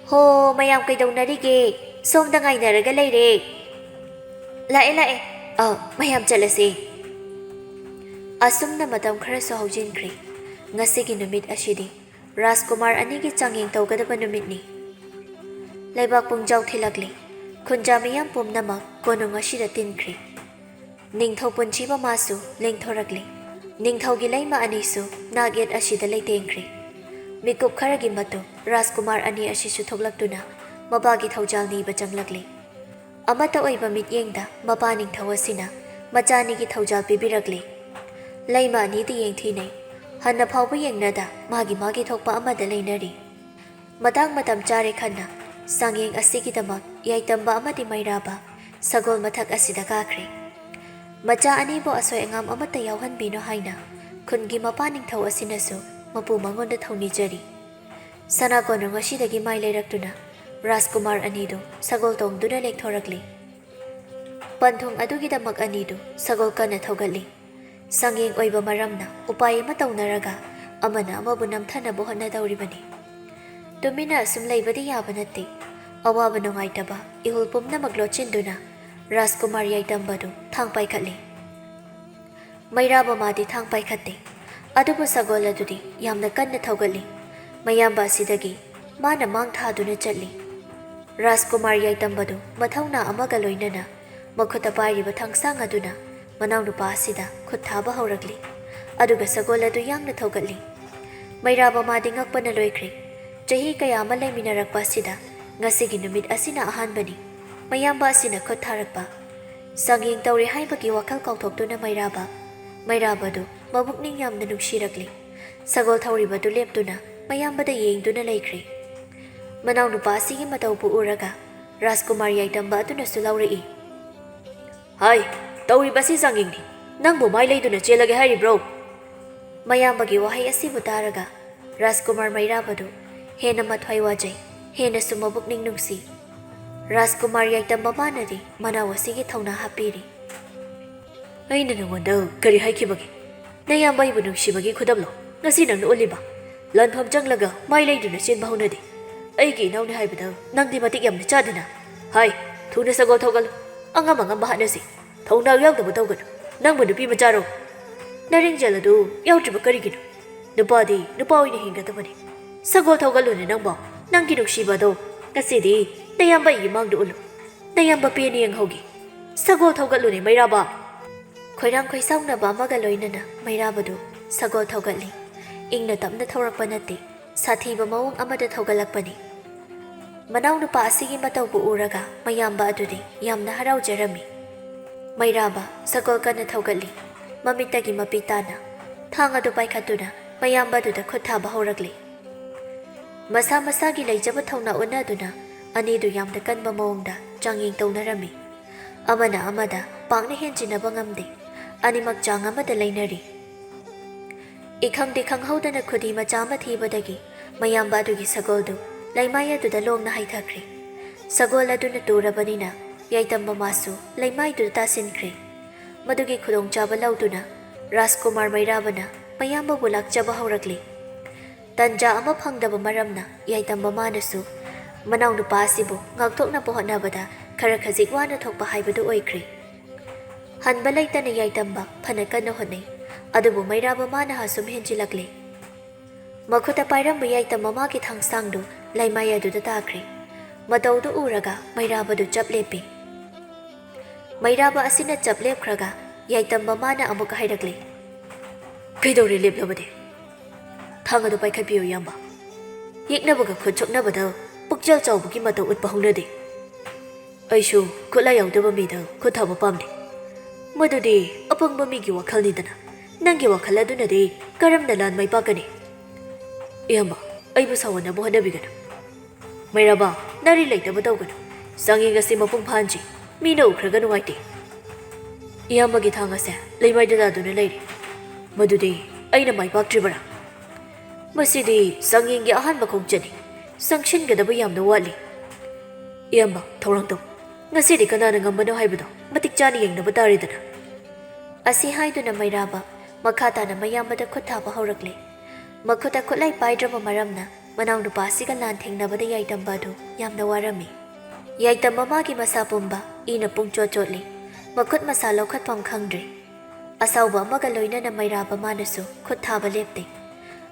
ꯍꯣ, ꯃꯌꯥꯝ ꯀꯩꯗꯧꯅꯔꯤꯒꯦ? ꯁꯣꯝꯗ ꯉꯥꯏꯅꯔꯒ ꯂꯩꯔꯦ꯫ ꯂꯥꯛꯑꯦ, ꯂꯥꯛꯑꯦ꯫ ꯑ, ꯃꯌꯥꯝ ꯆꯠꯂꯁꯦ꯫ ꯑꯁꯨꯝꯅ ꯃꯇꯝ ꯈꯔꯁꯨ ꯍꯧꯖꯤꯟꯈ꯭ꯔꯦ꯫ ꯉꯁꯤꯒꯤ ꯅꯨꯃꯤꯠ ꯑꯁꯤꯗꯤ ꯔꯥꯖꯀꯨꯃꯥꯔ ꯑꯅꯤꯒꯤ ꯆꯥꯡꯌꯦꯡ ꯇꯧꯒꯗꯕ ꯅꯨꯃꯤꯠꯅꯤ꯫ ꯂꯩꯕꯥꯛ ꯄꯨꯡꯖꯥꯎ ꯊꯤꯜꯂꯛꯂꯤ꯫ ꯈꯨꯟꯖꯥ ꯃꯤꯌꯥꯝ ꯄꯨꯝꯅꯃꯛ ꯀꯣꯅꯨꯡ ꯑꯁꯤꯗ ꯇꯤꯟꯈ꯭ꯔꯦ꯫ ꯅꯤꯡꯊꯧ ꯄꯨꯟꯁꯤꯕ ꯃꯥꯁꯨ ꯂꯦꯡꯊꯣꯔꯛꯂꯤ꯫ ꯅꯤꯡꯊꯧꯒꯤ ꯂꯩꯃ ꯑꯅꯤꯁꯨ ꯅꯥꯛ ꯌꯦꯠ ꯑꯁꯤꯗ ꯂꯩꯇꯦꯡꯈ꯭ꯔꯦ꯫ ꯃꯤꯀꯨꯞ ꯈꯔꯒꯤ ꯃꯇꯨꯡ ꯔꯥꯖꯀꯨꯃꯥꯔ ꯑꯅꯤ ꯑꯁꯤꯁꯨ ꯊꯣꯛꯂꯛꯇꯨꯅ ꯃꯄꯥꯒꯤ ꯊꯧꯖꯥꯜ ꯅꯤꯕ ꯆꯪꯂꯛꯂꯤ꯫ ꯑꯃꯠꯇ ꯑꯣꯏꯕ ꯃꯤꯠꯌꯦꯡꯗ ꯃꯄꯥ ꯅꯤꯡꯊꯧ ꯑꯁꯤꯅ ꯃꯆꯥ ꯑꯅꯤꯒꯤ ꯊꯧꯖꯥꯜ ꯄꯤꯕꯤꯔꯛꯂꯤ꯫ ꯂꯩꯃ ꯑꯅꯤꯗꯤ ꯌꯦꯡꯊꯤꯅꯩ꯫ ꯍꯟꯅ ꯐꯥꯎꯕ ꯌꯦꯡꯅꯗ ꯃꯥꯒꯤ ꯃꯥꯒꯤ ꯊꯣꯛꯄ ꯑꯃꯗ ꯂꯩꯅꯔꯤ꯫ ꯃꯇꯥꯡ ꯃꯇꯝ ꯆꯥꯔꯦ ꯈꯟꯅ ꯆꯥꯡꯌꯦꯡ ꯑꯁꯤꯒꯤꯗꯃꯛ ꯌꯥꯏꯇꯝꯕ ꯑꯃꯗꯤ ꯃꯩꯔꯥꯕ ꯁꯒꯣꯜ ꯃꯊꯛ ꯑꯁꯤꯗ ꯀꯥꯈ꯭ꯔꯦ꯫ ꯃꯆꯥ ꯑꯅꯤꯕꯨ ꯑꯁꯣꯏ ꯑꯉꯥꯝ ꯑꯃꯠꯇ ꯌꯥꯎꯍꯟꯕꯤꯅꯨ ꯍꯥꯏꯅ ꯈꯨꯟꯒꯤ ꯃꯄꯥ ꯅꯤꯡꯊꯧ ꯑꯁꯤꯅꯁꯨ ꯃꯄꯨ ꯃꯉꯣꯟꯗ ꯊꯧꯅꯤꯖꯔꯤ꯫ ꯁꯅꯥ ꯀꯣꯅꯨꯡ ꯑꯁꯤꯗꯒꯤ ꯃꯥꯏ ꯂꯩꯔꯛꯇꯨꯅ ꯔꯥꯖꯀꯨꯃꯥꯔ ꯑꯅꯤꯗꯨ ꯁꯒꯣꯜ ꯇꯣꯡꯗꯨꯅ ꯂꯦꯛꯊꯣꯔꯛꯂꯤ꯫ ꯄꯟꯊꯨꯡ ꯑꯗꯨꯒꯤꯗꯃꯛ ꯑꯅꯤꯗꯨ ꯁꯒꯣꯜ ꯀꯟꯅ ꯊꯧꯒꯠꯂꯤ꯫ ꯆꯥꯡꯌꯦꯡ ꯑꯣꯏꯕ ꯃꯔꯝꯅ ꯎꯄꯥꯏ ꯑꯃ ꯇꯧꯅꯔꯒ ꯑꯃꯅ ꯑꯃꯕꯨ ꯅꯝꯊꯅꯕ ꯍꯣꯠꯅꯗꯧꯔꯤꯕꯅꯤ꯫ ꯇꯨꯃꯤꯟꯅ ꯑꯁꯨꯝ ꯂꯩꯕꯗꯤ ꯌꯥꯕ ꯅꯠꯇꯦ꯫ ꯑꯋꯥꯕ ꯅꯨꯡꯉꯥꯏꯇꯕ ꯏꯍꯨꯜ ꯄꯨꯝꯅꯃꯛ ꯂꯣꯠꯁꯤꯟꯗꯨꯅ ꯔꯥꯖꯀꯨꯃꯥꯔ ꯌꯥꯏꯇꯝꯕꯗꯨ ꯊꯥꯡ ꯄꯥꯏꯈꯠꯂꯤ꯫ ꯃꯩꯔꯥꯕ ꯃꯥꯗꯤ ꯊꯥꯡ ꯄꯥꯏꯈꯠꯇꯦ꯫ ꯑꯗꯨꯕꯨ ꯁꯒꯣꯜ ꯑꯗꯨꯗꯤ ꯌꯥꯝꯅ ꯀꯟꯅ ꯊꯧꯒꯠꯂꯤ꯫ ꯃꯌꯥꯝꯕ ꯑꯁꯤꯗꯒꯤ ꯃꯥꯅ ꯃꯥꯡ ꯊꯥꯗꯨꯅ ꯆꯠꯂꯤ꯫ ꯔꯥꯖꯀꯨꯃꯥꯔ ꯌꯥꯏꯇꯝꯕꯗꯨ ꯃꯊꯧꯅꯥ ꯑꯃꯒ ꯂꯣꯏꯅꯅ ꯃꯈꯨꯠꯇ ꯄꯥꯏꯔꯤꯕ ꯊꯥꯡꯁꯥꯡ ꯑꯗꯨꯅ ꯃꯅꯥꯎꯅꯨꯄꯥ ꯑꯁꯤꯗ ꯈꯨꯠ ꯊꯥꯕ ꯍꯧꯔꯛꯂꯤ꯫ ꯑꯗꯨꯒ ꯁꯒꯣꯜ ꯑꯗꯨ ꯌꯥꯡꯅ ꯊꯧꯒꯠꯂꯤ꯫ ꯃꯩꯔꯥꯕ ꯃꯥꯗꯤ ꯉꯛꯄꯅ ꯂꯣꯏꯈ꯭ꯔꯦ꯫ ꯆꯍꯤ ꯀꯌꯥ ꯑꯃ ꯂꯩꯃꯤꯟꯅꯔꯛꯄ ꯑꯁꯤꯗ ꯉꯁꯤꯒꯤ ꯅꯨꯃꯤꯠ ꯑꯁꯤꯅ ꯑꯍꯥꯟꯕꯅꯤ꯫ ꯃꯌꯥꯝꯕ ꯑꯁꯤꯅ ꯈꯨꯠ ꯊꯥꯔꯛꯄ꯫ ꯆꯥꯡꯌꯦꯡ ꯇꯧꯔꯦ ꯍꯥꯏꯕꯒꯤ ꯋꯥꯈꯜ ꯀꯥꯎꯊꯣꯛꯇꯨꯅ ꯃꯩꯔꯥꯕ, ꯃꯩꯔꯥꯕꯗꯨ ꯃꯕꯨꯛꯅꯤꯡ ꯌꯥꯝꯅ ꯅꯨꯡꯁꯤꯔꯛꯂꯤ꯫ ꯁꯒꯣꯜ ꯊꯧꯔꯤꯕꯗꯨ ꯂꯦꯞꯇꯨꯅ ꯃꯌꯥꯝꯕꯗ ꯌꯦꯡꯗꯨꯅ ꯂꯩꯈ꯭ꯔꯦ꯫ ꯃꯅꯥꯎꯅꯨꯄꯥ ꯑꯁꯤꯒꯤ ꯃꯇꯧꯕꯨ ꯎꯔꯒ ꯔꯥꯖꯀꯨꯃꯥꯔ ꯌꯥꯏꯇꯝꯕ ꯑꯗꯨꯅꯁꯨ ꯂꯧꯔꯛꯏ꯫ "ꯍꯥꯏ, ꯇꯧꯔꯤꯕꯁꯤ ꯆꯥꯡꯌꯦꯡꯅꯤ꯫ ꯅꯪꯕꯨ ꯃꯥꯏ ꯂꯩꯗꯨꯅ ꯆꯦꯜꯂꯒꯦ ꯍꯥꯏꯔꯤꯕ꯭ꯔꯣ?" ꯃꯌꯥꯝꯕꯒꯤ ꯋꯥꯍꯩ ꯑꯁꯤꯕꯨ ꯇꯥꯔꯒ ꯔꯥꯖꯀꯨꯃꯥꯔ ꯃꯩꯔꯥꯕꯗꯨ ꯍꯦꯟꯅ ꯃꯊ꯭ꯋꯥꯏ ꯋꯥꯖꯩ, ꯍꯦꯟꯅꯁꯨ ꯃꯕꯨꯛꯅꯤꯡ ꯅꯨꯡꯁꯤ꯫ ꯔꯥꯖꯀꯨꯃꯥꯔ ꯌꯥꯏꯇꯝꯕ ꯃꯥꯅꯗꯤ ꯃꯅꯥꯎ ꯑꯁꯤꯒꯤ ꯊꯧꯅꯥ ꯍꯥꯞꯄꯤꯔꯤ꯫ "ꯑꯩꯅ ꯅꯉꯣꯟꯗ ꯀꯔꯤ ꯍꯥꯏꯈꯤꯕꯒꯦ? ꯅꯌꯥꯝꯕ ꯑꯩꯕꯨ ꯅꯨꯡꯁꯤꯕꯒꯤ ꯈꯨꯗꯝꯂꯣ ꯉꯁꯤ ꯅꯪꯅ ꯎꯠꯂꯤꯕ? ꯂꯥꯟꯐꯝ ꯆꯪꯂꯒ ꯃꯥꯏ ꯂꯩꯗꯨꯅ ꯆꯦꯟꯕ ꯍꯧꯅꯗꯦ꯫ ꯑꯩꯒꯤ ꯏꯅꯥꯎꯅꯤ ꯍꯥꯏꯕꯗ ꯅꯪꯗꯤ ꯃꯇꯤꯛ ꯌꯥꯝꯅ ꯆꯥꯗꯅ꯫ ꯍꯥꯏ, ꯊꯨꯅ ꯁꯒꯣꯜ ꯊꯧꯒꯠꯂꯨ꯫ ꯑꯉꯝ ꯑꯉꯝꯕ ꯍꯥꯠꯅꯁꯤ꯫ ꯊꯧꯅꯥ ꯌꯥꯎꯗꯕ ꯇꯧꯒꯅꯨ꯫ ꯅꯪꯕꯨ ꯅꯨꯄꯤ ꯃꯆꯥꯔꯣ? ꯅꯔꯤꯡꯖꯦꯜ ꯑꯗꯨ ꯌꯥꯎꯗ꯭ꯔꯤꯕ ꯀꯔꯤꯒꯤꯅꯣ? ꯅꯨꯄꯥꯗꯤ ꯅꯨꯄꯥ ꯑꯣꯏꯅ ꯍꯤꯡꯒꯗꯕꯅꯤ꯫ ꯁꯒꯣꯜ ꯊꯧꯒꯠꯂꯨꯅꯦ ꯅꯪꯕꯣ꯫ ꯅꯪꯒꯤ ꯅꯨꯡꯁꯤꯕ ꯑꯗꯣ ꯉꯁꯤꯗꯤ ꯅꯌꯥꯝꯕ ꯑꯩꯒꯤ ꯃꯥꯡꯗ ꯎꯠꯂꯨ꯫ ꯅꯌꯥꯝꯕ ꯄꯦꯟꯅ ꯌꯦꯡꯍꯧꯒꯦ꯫ ꯁꯒꯣꯜ ꯊꯧꯒꯠꯂꯨꯅꯦ ꯃꯩꯔꯥꯕ꯫" ꯈꯣꯏꯔꯥꯡ ꯈꯣꯏꯁꯥꯎꯅꯕ ꯑꯃꯒ ꯂꯣꯏꯅꯅ ꯃꯩꯔꯥꯕꯗꯨ ꯁꯒꯣꯜ ꯊꯧꯒꯠꯂꯤ꯫ ꯏꯪꯅ ꯇꯞꯅ ꯊꯧꯔꯛꯄ ꯅꯠꯇꯦ, ꯁꯥꯊꯤꯕ ꯃꯑꯣꯡ ꯑꯃꯗ ꯊꯧꯒꯠꯂꯛꯄꯅꯤ꯫ ꯃꯅꯥꯎꯅꯨꯄꯥ ꯑꯁꯤꯒꯤ ꯃꯇꯧꯕꯨ ꯎꯔꯒ ꯃꯌꯥꯝꯕ ꯑꯗꯨꯗꯤ ꯌꯥꯝꯅ ꯍꯔꯥꯎꯖꯔꯝꯃꯤ꯫ ꯃꯩꯔꯥꯕ ꯁꯒꯣꯜ ꯀꯟꯅ ꯊꯧꯒꯠꯂꯤ꯫ ꯃꯃꯤꯠꯇꯒꯤ ꯃꯄꯤ ꯇꯥꯅ ꯊꯥꯡ ꯑꯗꯨ ꯄꯥꯏꯈꯠꯇꯨꯅ ꯃꯌꯥꯝꯕ ꯑꯗꯨꯗ ꯈꯨꯠ ꯊꯥꯕ ꯍꯧꯔꯛꯂꯤ꯫ ꯃꯁꯥ ꯃꯁꯥꯒꯤ ꯂꯩꯖꯕ ꯊꯧꯅꯥ ꯎꯠꯅꯗꯨꯅ ꯑꯅꯤꯗꯨ ꯌꯥꯝꯅ ꯀꯟꯕ ꯃꯑꯣꯡꯗ ꯆꯥꯡꯌꯦꯡ ꯇꯧꯅꯔꯝꯃꯤ꯫ ꯑꯃꯅ ꯑꯃꯗ ꯄꯥꯛꯅ ꯍꯦꯟꯖꯤꯟꯅꯕ ꯉꯝꯗꯦ꯫ ꯑꯅꯤꯃꯛ ꯆꯥꯡ ꯑꯃꯗ ꯂꯩꯅꯔꯤ꯫ ꯏꯈꯪꯗꯤ ꯈꯪꯍꯧꯗꯅ ꯈꯨꯗꯤ ꯃꯆꯥ ꯑꯃ ꯊꯤꯕꯗꯒꯤ ꯃꯌꯥꯝꯕ ꯑꯗꯨꯒꯤ ꯁꯒꯣꯜꯗꯨ ꯂꯩꯃꯥꯏ ꯑꯗꯨꯗ ꯂꯣꯡꯅ ꯍꯩꯊꯈ꯭ꯔꯦ꯫ ꯁꯒꯣꯜ ꯑꯗꯨꯅ ꯇꯨꯔꯕꯅꯤꯅ ꯌꯥꯏꯇꯝꯕ ꯃꯥꯁꯨ ꯂꯩꯃꯥꯏꯗꯨꯗ ꯇꯥꯁꯤꯟꯈ꯭ꯔꯦ꯫ ꯃꯗꯨꯒꯤ ꯈꯨꯗꯣꯡꯆꯥꯕ ꯂꯧꯗꯨꯅ ꯔꯥꯖꯀꯨꯃꯥꯔ ꯃꯩꯔꯥꯕꯅ ꯃꯌꯥꯝꯕꯕꯨ ꯂꯥꯛꯆꯕ ꯍꯧꯔꯛꯂꯤ꯫ ꯇꯟꯖꯥ ꯑꯃ ꯐꯪꯗꯕ ꯃꯔꯝꯅ ꯌꯥꯏꯇꯝꯕ ꯃꯥꯅꯁꯨ ꯃꯅꯥꯎꯅꯨꯄꯥ ꯑꯁꯤꯕꯨ ꯉꯥꯛꯊꯣꯛꯅꯕ ꯍꯣꯠꯅꯕꯗ ꯈꯔ ꯈꯖꯤꯛ ꯋꯥꯅ ꯊꯣꯛꯄ ꯍꯥꯏꯕꯗꯨ ꯑꯣꯏꯈ꯭ꯔꯦ꯫ ꯍꯟꯕ ꯂꯩꯇꯅ ꯌꯥꯏꯇꯝꯕ ꯐꯅ ꯀꯟꯅ ꯍꯣꯠꯅꯩ꯫ ꯑꯗꯨꯕꯨ ꯃꯩꯔꯥꯕ ꯃꯥꯅ ꯑꯁꯨꯝ ꯍꯦꯟꯖꯤꯜꯂꯛꯂꯦ꯫ ꯃꯈꯨꯠꯇ ꯄꯥꯏꯔꯝꯕ ꯌꯥꯏꯇꯝ ꯃꯃꯥꯒꯤ ꯊꯥꯡꯁꯥꯡꯗꯨ ꯂꯩꯃꯥꯏ ꯑꯗꯨꯗ ꯇꯥꯈ꯭ꯔꯦ꯫ ꯃꯇꯧꯗꯨ ꯎꯔꯒ ꯃꯩꯔꯥꯕꯗꯨ ꯆꯞ ꯂꯦꯞꯄꯤ꯫ ꯃꯩꯔꯥꯕ ꯑꯁꯤꯅ ꯆꯞ ꯂꯦꯞꯈ꯭ꯔꯒ ꯌꯥꯏꯇꯝ ꯃꯃꯥꯅ ꯑꯃꯨꯛ ꯍꯥꯏꯔꯛꯂꯦ, "ꯀꯩꯗꯧꯔꯦ ꯂꯦꯞꯂꯕꯗꯤ? ꯊꯥꯡ ꯑꯗꯨ ꯄꯥꯏꯈꯠꯄꯤꯌꯨ ꯏꯌꯥꯝꯕ꯫ ꯌꯦꯛꯅꯕꯒ ꯈꯨꯠ ꯁꯣꯛꯅꯕꯗ ꯄꯨꯛꯆꯦꯜ ꯆꯥꯎꯕꯒꯤ ꯃꯇꯧ ꯎꯠꯄ ꯍꯧꯅꯗꯦ꯫ ꯑꯩꯁꯨ ꯈꯨꯠꯂꯥꯏ ꯌꯥꯎꯗꯕ ꯃꯤꯗ ꯈꯨꯠ ꯊꯥꯕ ꯄꯥꯝꯗꯦ꯫ ꯃꯗꯨꯗꯤ ꯑꯄꯪꯕ ꯃꯤꯒꯤ ꯋꯥꯈꯜꯅꯤꯗꯅ꯫ ꯅꯪꯒꯤ ꯋꯥꯈꯜ ꯑꯗꯨꯅꯗꯤ ꯀꯔꯝꯅ ꯂꯥꯟ ꯃꯥꯏ ꯄꯥꯛꯀꯅꯤ? ꯏꯌꯥꯝꯕ, ꯑꯩꯕꯨ ꯁꯥꯎꯍꯟꯅꯕ ꯍꯣꯠꯅꯕꯤꯒꯅꯨ꯫ ꯃꯩꯔꯥꯕ, ꯅꯥꯔꯤ ꯂꯩꯇꯕ ꯇꯧꯒꯅꯨ꯫ ꯆꯥꯡꯌꯦꯡ ꯑꯁꯤ ꯃꯄꯨꯡ ꯐꯥꯍꯟꯁꯤ꯫ ꯃꯤꯅ ꯎꯈ꯭ꯔꯒ ꯅꯨꯡꯉꯥꯏꯇꯦ꯫ ꯏꯌꯥꯝꯕꯒꯤ ꯊꯥꯡ ꯑꯁꯦ ꯂꯩꯃꯥꯏꯗ ꯇꯥꯗꯨꯅ ꯂꯩꯔꯦ꯫ ꯃꯗꯨꯗꯤ ꯑꯩꯅ ꯃꯥꯏ ꯄꯥꯛꯇ꯭ꯔꯤꯕꯔꯥ? ꯃꯁꯤꯗꯤ ꯆꯥꯡꯌꯦꯡꯒꯤ ꯑꯍꯥꯟꯕ ꯈꯣꯡꯆꯠꯅꯤ꯫ ꯆꯪꯁꯤꯟꯒꯗꯕ ꯌꯥꯝꯅ ꯋꯥꯠꯂꯤ꯫ ꯏꯌꯥꯝꯕ, ꯊꯧꯔꯥꯡ ꯇꯧ꯫ ꯉꯁꯤꯗꯤ ꯀꯅꯥꯅ ꯉꯝꯕꯅꯣ ꯍꯥꯏꯕꯗꯣ ꯃꯇꯤꯛ ꯆꯥꯅ ꯌꯦꯡꯅꯕ ꯇꯥꯔꯦꯗꯅ꯫" ꯑꯁꯤ ꯍꯥꯏꯗꯨꯅ ꯃꯩꯔꯥꯕ ꯃꯈꯥ ꯇꯥꯅ ꯃꯌꯥꯝꯕꯗ ꯈꯨꯠ ꯊꯥꯕ ꯍꯧꯔꯛꯂꯦ꯫ ꯃꯈꯨꯠꯇ ꯈꯨꯠꯂꯥꯏ ꯄꯥꯏꯗ꯭ꯔꯕ ꯃꯔꯝꯅ ꯃꯅꯥꯎꯅꯨꯄꯥ ꯑꯁꯤꯒ ꯂꯥꯟ ꯊꯦꯡꯅꯕꯗ ꯌꯥꯏꯇꯝꯕ ꯑꯗꯨ ꯌꯥꯝꯅ ꯋꯥꯔꯝꯃꯤ꯫ ꯌꯥꯏꯇꯝ ꯃꯃꯥꯒꯤ ꯃꯁꯥ ꯄꯨꯝꯕ ꯏꯅ ꯄꯨꯡ ꯆꯣꯠ ꯆꯣꯠꯂꯤ꯫ ꯃꯈꯨꯠ ꯃꯁꯥ ꯂꯧꯈꯠꯐꯝ ꯈꯪꯗ꯭ꯔꯦ꯫ ꯑꯁꯥꯎꯕ ꯑꯃꯒ ꯂꯣꯏꯅꯅ ꯃꯩꯔꯥꯕ ꯃꯥꯅꯁꯨ ꯈꯨꯠ ꯊꯥꯕ ꯂꯦꯞꯇꯦ꯫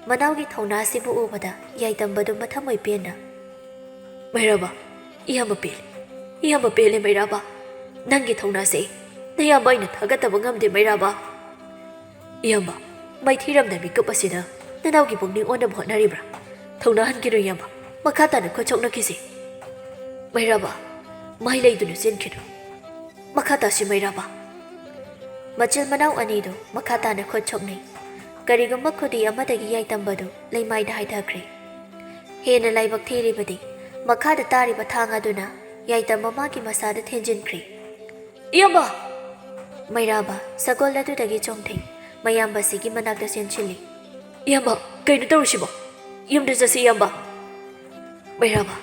ꯃꯅꯥꯎꯒꯤ ꯊꯧꯅꯥ ꯑꯁꯤꯕꯨ ꯎꯕꯗ ꯌꯥꯏꯇꯝꯕꯗꯨ ꯃꯊꯃꯣꯏ ꯄꯦꯟꯅ, "ꯃꯩꯔꯥꯕ, ꯏꯌꯥꯝꯕ ꯄꯦꯜꯂꯦ꯫ ꯏꯌꯥꯝꯕ ꯄꯦꯜꯂꯦ ꯃꯩꯔꯥꯕ꯫ ꯅꯪꯒꯤ ꯊꯧꯅꯥꯁꯦ ꯅꯌꯥꯝꯕ ꯑꯩꯅ ꯊꯥꯒꯠꯇꯕ ꯉꯝꯗꯦ ꯃꯩꯔꯥꯕ꯫" "ꯏꯌꯥꯝꯕ, ꯃꯥꯏꯊꯤꯔꯝꯗ ꯃꯤꯀꯨꯞ ꯑꯁꯤꯗ ꯅꯅꯥꯎꯒꯤ ꯄꯨꯛꯅꯤꯡ ꯑꯣꯟꯅꯕ ꯍꯣꯠꯅꯔꯤꯕ꯭ꯔꯥ? ꯊꯧꯅꯥ ꯍꯟꯈꯤꯅꯨ ꯏꯌꯥꯝꯕ, ꯃꯈꯥ ꯇꯥꯅ ꯈꯨꯠ ꯁꯣꯛꯅꯈꯤꯁꯤ꯫" ꯃꯩꯔꯥꯕ, ꯃꯥꯏ ꯂꯩꯗꯨꯅ ꯆꯦꯟꯈꯤꯅꯨ꯫ "ꯃꯈꯥ ꯇꯥꯁꯤ ꯃꯩꯔꯥꯕ꯫" ꯃꯆꯤꯜ ꯃꯅꯥꯎ ꯑꯅꯤꯗꯨ ꯃꯈꯥ ꯇꯥꯅ ꯈꯨꯠ ꯁꯣꯛꯅꯩ꯫ ꯀꯔꯤꯒꯨꯝꯕ ꯈꯨꯗꯤ ꯑꯃꯗꯒꯤ ꯌꯥꯏꯇꯝꯕꯗꯨ ꯂꯩꯃꯥꯏꯗ ꯍꯥꯏꯊꯈ꯭ꯔꯦ꯫ ꯍꯦꯟꯅ ꯂꯥꯏꯕꯛ ꯊꯤꯔꯤꯕꯗꯤ ꯃꯈꯥꯗ ꯇꯥꯔꯤꯕ ꯊꯥꯡ ꯑꯗꯨꯅ ꯌꯥꯏꯇꯝ ꯃꯃꯥꯒꯤ ꯃꯁꯥꯗ ꯊꯦꯟꯖꯤꯟꯈ꯭ꯔꯦ꯫ "ꯏꯌꯥꯝꯕ!" ꯃꯩꯔꯥꯕ ꯁꯒꯣꯜ ꯑꯗꯨꯗꯒꯤ ꯆꯣꯡꯊꯩ꯫ ꯃꯌꯥꯝꯕꯁꯤꯒꯤ ꯃꯅꯥꯛꯇ ꯆꯦꯟꯁꯤꯜꯂꯤ꯫ "ꯏꯌꯥꯝꯕ, ꯀꯩꯅꯣ ꯇꯧꯔꯤꯁꯤꯕꯣ? ꯌꯨꯝꯗ ꯆꯠꯁꯤ ꯏꯌꯥꯝꯕ꯫" ꯃꯩꯔꯥꯕ,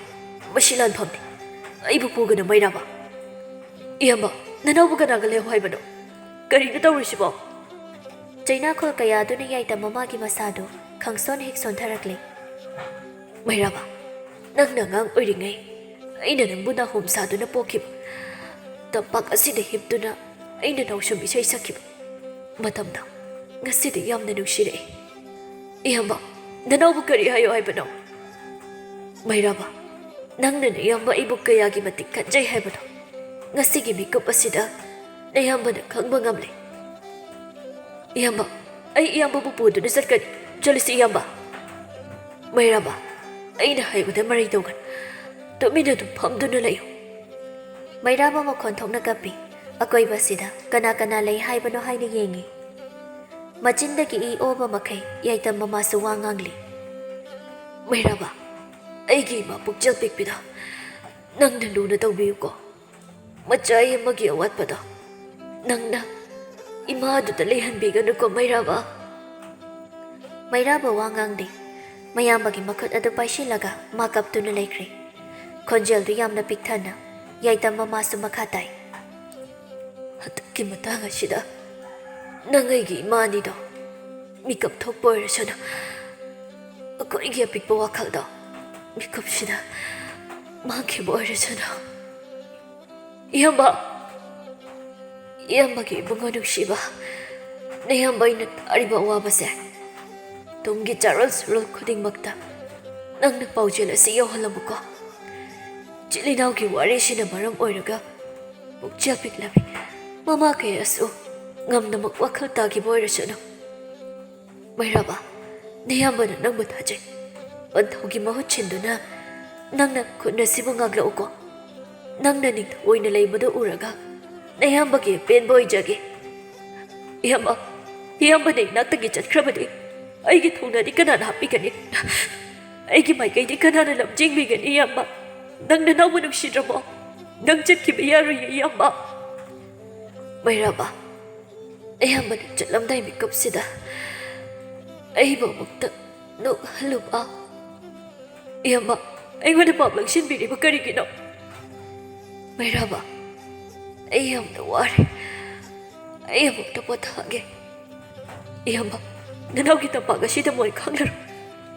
"ꯃꯁꯤ ꯂꯥꯟꯐꯝꯅꯤ꯫ ꯑꯩꯕꯨ ꯄꯨꯒꯅꯨ ꯃꯩꯔꯥꯕ꯫" "ꯏꯌꯥꯝꯕ, ꯅꯅꯥꯎꯕꯨ ꯀꯅꯥꯒ ꯂꯩꯍꯧ ꯍꯥꯏꯕꯅꯣ? ꯀꯔꯤꯅꯣ ꯇꯧꯔꯤꯁꯤꯕꯣ?" ꯆꯩꯅꯥꯈꯣꯜ ꯀꯌꯥ ꯑꯗꯨꯅ ꯌꯥꯏꯇꯝ ꯃꯃꯥꯒꯤ ꯃꯁꯥꯗꯨ ꯈꯪꯁꯣꯟ ꯍꯦꯛ ꯁꯣꯟꯊꯔꯛꯂꯦ꯫ "ꯃꯩꯔꯥꯕ, ꯅꯪꯅ ꯑꯉꯥꯡ ꯑꯣꯏꯔꯤꯉꯩ ꯑꯩꯅ ꯅꯪꯕꯨ ꯅꯥꯍꯣꯝ ꯁꯥꯗꯨꯅ ꯄꯣꯛꯈꯤꯕ, ꯇꯝꯄꯥꯛ ꯑꯁꯤꯗ ꯍꯤꯞꯇꯨꯅ ꯑꯩꯅ ꯅꯥꯎꯁꯨꯝ ꯏꯁꯩ ꯁꯛꯈꯤꯕ ꯃꯇꯝꯗꯣ ꯉꯁꯤꯗꯤ ꯌꯥꯝꯅ ꯅꯨꯡꯁꯤꯔꯛꯏ꯫ ꯏꯌꯥꯝꯕ, ꯅꯅꯥꯎꯕꯨ ꯀꯔꯤ ꯍꯥꯏꯌꯣ ꯍꯥꯏꯕꯅꯣ? ꯃꯩꯔꯥꯕ, ꯅꯪꯅ ꯅꯌꯥꯝꯕ ꯑꯩꯕꯨ ꯀꯌꯥꯒꯤ ꯃꯇꯤꯛ ꯈꯟꯖꯩ ꯍꯥꯏꯕꯗꯣ ꯉꯁꯤꯒꯤ ꯃꯤꯀꯨꯞ ꯑꯁꯤꯗ ꯅꯌꯥꯝꯕꯅ ꯈꯪꯕ ꯉꯝꯂꯦ꯫ ꯏꯌꯥꯝꯕ, ꯑꯩ ꯏꯌꯥꯝꯕꯕꯨ ꯄꯨꯗꯨꯅ ꯆꯠꯀꯅꯤ꯫ ꯆꯠꯂꯁꯤ, ꯏꯌꯥꯝꯕ꯫ ꯃꯩꯔꯥꯕ, ꯑꯩꯅ ꯍꯥꯏꯕꯗ ꯃꯔꯩ ꯇꯧꯒꯅꯨ꯫ ꯇꯨꯃꯤꯟꯅ ꯑꯗꯨꯝ ꯐꯝꯗꯨꯅ ꯂꯩꯌꯨ꯫ ꯃꯩꯔꯥꯕ ꯃꯈꯣꯟ ꯊꯣꯛꯅ ꯀꯞꯄꯤ꯫ ꯑꯀꯣꯏꯕꯁꯤꯗ ꯀꯅꯥ ꯀꯅꯥ ꯂꯩ ꯍꯥꯏꯕꯅꯣ ꯍꯥꯏꯅ ꯌꯦꯡꯉꯤ꯫ ꯃꯆꯤꯟꯗꯒꯤ ꯏ ꯑꯣꯕ ꯃꯈꯩ ꯌꯥꯏꯇꯝ ꯃꯃꯥꯁꯨ ꯋꯥ ꯉꯥꯡꯂꯤ꯫ ꯃꯩꯔꯥꯕ, ꯑꯩꯒꯤ ꯏꯃꯥ ꯄꯨꯛꯆꯦꯜ ꯄꯤꯛꯄꯤꯗꯣ ꯅꯪꯅ ꯂꯨꯅ ꯇꯧꯕꯤꯌꯨꯀꯣ꯫ ꯃꯆꯥ ꯑꯃꯒꯤ ꯑꯋꯥꯠꯄꯗꯣ ꯅꯪꯅ ꯏꯃꯥꯗꯨꯗ ꯂꯩꯍꯟꯕꯤꯒꯅꯨꯀꯣ, ꯃꯩꯔꯥꯕ꯫ ꯃꯩꯔꯥꯕ ꯋꯥ ꯉꯥꯡꯗꯦ꯫ ꯃꯌꯥꯝꯕꯒꯤ ꯃꯈꯨꯠ ꯑꯗꯨ ꯄꯥꯏꯁꯤꯜꯂꯒ ꯃꯥ ꯀꯞꯇꯨꯅ ꯂꯩꯈ꯭ꯔꯦ꯫ ꯈꯣꯟꯖꯦꯜꯗꯨ ꯌꯥꯝꯅ ꯄꯤꯛꯊꯅ ꯌꯥꯏꯇꯝ ꯃꯃꯥꯁꯨ ꯃꯈꯥ ꯇꯥꯏ꯫ ꯍꯟꯗꯛꯀꯤ ꯃꯇꯥꯡ ꯑꯁꯤꯗ ꯅꯪ ꯑꯩꯒꯤ ꯏꯃꯥꯅꯤꯗꯣ ꯃꯤꯀꯞ ꯊꯣꯛꯄ ꯑꯣꯏꯔꯁꯅꯨ꯫ ꯑꯩꯈꯣꯏꯒꯤ ꯑꯄꯤꯛꯄ ꯋꯥꯈꯜꯗꯣ ꯃꯤꯀꯨꯞꯁꯤꯗ ꯃꯥꯡꯈꯤꯕ ꯑꯣꯏꯔꯁꯅꯨ꯫ ꯏꯌꯥꯝꯕ, ꯏꯌꯥꯝꯕꯒꯤ ꯏꯕꯨꯡꯉꯣ ꯅꯨꯡꯁꯤꯕ, ꯅꯌꯥꯝꯕ ꯑꯩꯅ ꯇꯥꯔꯤꯕ ꯑꯋꯥꯕꯁꯦ ꯇꯨꯡꯒꯤ ꯆꯥꯔꯣꯜ ꯁꯨꯔꯣꯜ ꯈꯨꯗꯤꯡꯃꯛꯇ ꯅꯪꯅ ꯄꯥꯎꯖꯦꯜ ꯑꯁꯤ ꯌꯧꯍꯜꯂꯝꯃꯨꯀꯣ꯫ ꯏꯆꯤꯜ ꯏꯅꯥꯎꯒꯤ ꯋꯥꯔꯤꯁꯤꯅ ꯃꯔꯝ ꯑꯣꯏꯔꯒ ꯄꯨꯛꯆꯦꯜ ꯄꯤꯛꯂꯕꯤ ꯃꯃꯥ ꯀꯌꯥꯁꯨ ꯉꯝꯅꯃꯛ ꯋꯥꯈꯜ ꯇꯥꯈꯤꯕ ꯑꯣꯏꯔꯁꯅꯨ꯫ ꯃꯩꯔꯥꯕ, ꯅꯌꯥꯝꯕꯅ ꯅꯪꯕꯨ ꯊꯥꯖꯩ꯫ ꯄꯟꯊꯧꯒꯤ ꯃꯍꯨꯠ ꯁꯤꯟꯗꯨꯅ ꯅꯪꯅ ꯈꯨꯟ ꯑꯁꯤꯕꯨ ꯉꯥꯛꯂꯛꯎꯀꯣ꯫ ꯅꯪꯅ ꯅꯤꯡꯊꯧ ꯑꯣꯏꯅ ꯂꯩꯕꯗꯨ ꯎꯔꯒ ꯅꯌꯥꯝꯕꯒꯤ ꯑꯄꯦꯟꯕ ꯑꯣꯏꯖꯒꯦ꯫ ꯏꯌꯥꯝꯕ, ꯏꯌꯥꯝꯕꯅ ꯏꯅꯥꯛꯇꯒꯤ ꯆꯠꯈ꯭ꯔꯕꯗꯤ ꯑꯩꯒꯤ ꯊꯧꯅꯥꯗꯤ ꯀꯅꯥꯅ ꯍꯥꯞꯄꯤꯒꯅꯤ? ꯑꯩꯒꯤ ꯃꯥꯏꯀꯩꯗꯤ ꯀꯅꯥꯅ ꯂꯝꯖꯤꯡꯕꯤꯒꯅꯤ, ꯏꯌꯥꯝꯕ? ꯅꯪ ꯅꯅꯥꯎꯕꯨ ꯅꯨꯡꯁꯤꯗ꯭ꯔꯕꯣ? ꯅꯪ ꯆꯠꯈꯤꯕ ꯌꯥꯔꯣꯏꯌꯦ, ꯏꯌꯥꯝꯕ꯫ ꯃꯩꯔꯥꯕ, ꯑꯌꯥꯝꯕꯅ ꯆꯠꯂꯝꯗꯥꯏ ꯃꯤꯀꯨꯞꯁꯤꯗ ꯑꯩꯕꯨ ꯑꯃꯨꯛꯇ ꯅꯣꯛꯍꯜꯂꯨꯕ꯫ ꯏꯌꯥꯝꯕ, ꯑꯩꯉꯣꯟꯗ ꯄꯥꯞ ꯂꯪꯁꯤꯟꯕꯤꯔꯤꯕ ꯀꯔꯤꯒꯤꯅꯣ? ꯃꯩꯔꯥꯕ, ꯑꯩ ꯌꯥꯝꯅ ꯋꯥꯔꯦ꯫ ꯑꯩ ꯑꯃꯨꯛꯇ ꯄꯣꯊꯥꯒꯦ꯫ ꯏꯌꯥꯝꯕ, ꯅꯅꯥꯎꯒꯤ ꯇꯝꯄꯥꯛ ꯑꯁꯤꯗ ꯃꯣꯏ ꯈꯪꯂꯔꯣꯏ꯫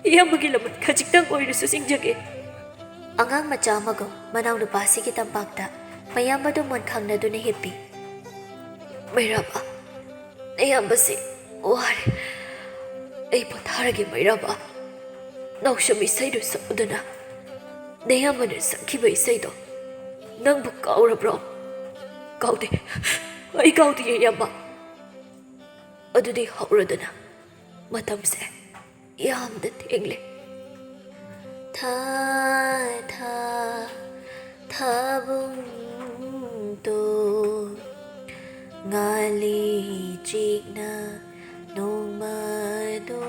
ꯏꯌꯥꯝꯕꯒꯤ ꯂꯃꯟ ꯈꯖꯤꯛꯇꯪ ꯑꯣꯏꯔꯁꯨ ꯆꯤꯡꯖꯒꯦ꯫ ꯑꯉꯥꯡ ꯃꯆꯥ ꯑꯃꯒꯨꯝ ꯃꯅꯥꯎꯅꯨꯄꯥ ꯑꯁꯤꯒꯤ ꯇꯝꯄꯥꯛꯇ ꯃꯌꯥꯝꯕꯗꯨ ꯃꯣꯟ ꯈꯥꯡꯅꯗꯨꯅ ꯍꯤꯞꯄꯤ꯫ ꯃꯩꯔꯥꯕ, ꯅꯌꯥꯝꯕꯁꯤ ꯋꯥꯔꯦ꯫ ꯑꯩ ꯄꯣꯊꯥꯔꯒꯦ, ꯃꯩꯔꯥꯕ꯫ ꯅꯥꯎꯁꯝ ꯏꯁꯩꯗꯨ ꯁꯛꯎꯗꯅ꯫ ꯅꯌꯥꯝꯕꯅ ꯁꯛꯈꯤꯕ ꯏꯁꯩꯗꯣ ꯅꯪꯕꯨ ꯀꯥꯎꯔꯕ꯭ꯔꯣ? ꯀꯥꯎꯗꯦ꯫ ꯑꯩ ꯀꯥꯎꯗꯦ, ꯏꯌꯥꯝꯕ꯫ ꯑꯗꯨꯗꯤ ꯍꯧꯔꯣꯗꯅ꯫ ꯃꯇꯝꯁꯦ ꯌꯥꯝꯅ ꯊꯦꯡꯂꯦ꯫ ꯊꯥ, ꯊꯥ, ꯊꯥꯕꯨꯡꯗꯣ, ꯉꯥꯂꯤ ꯆꯤꯛꯅ ꯅꯣꯡꯃꯗꯣ,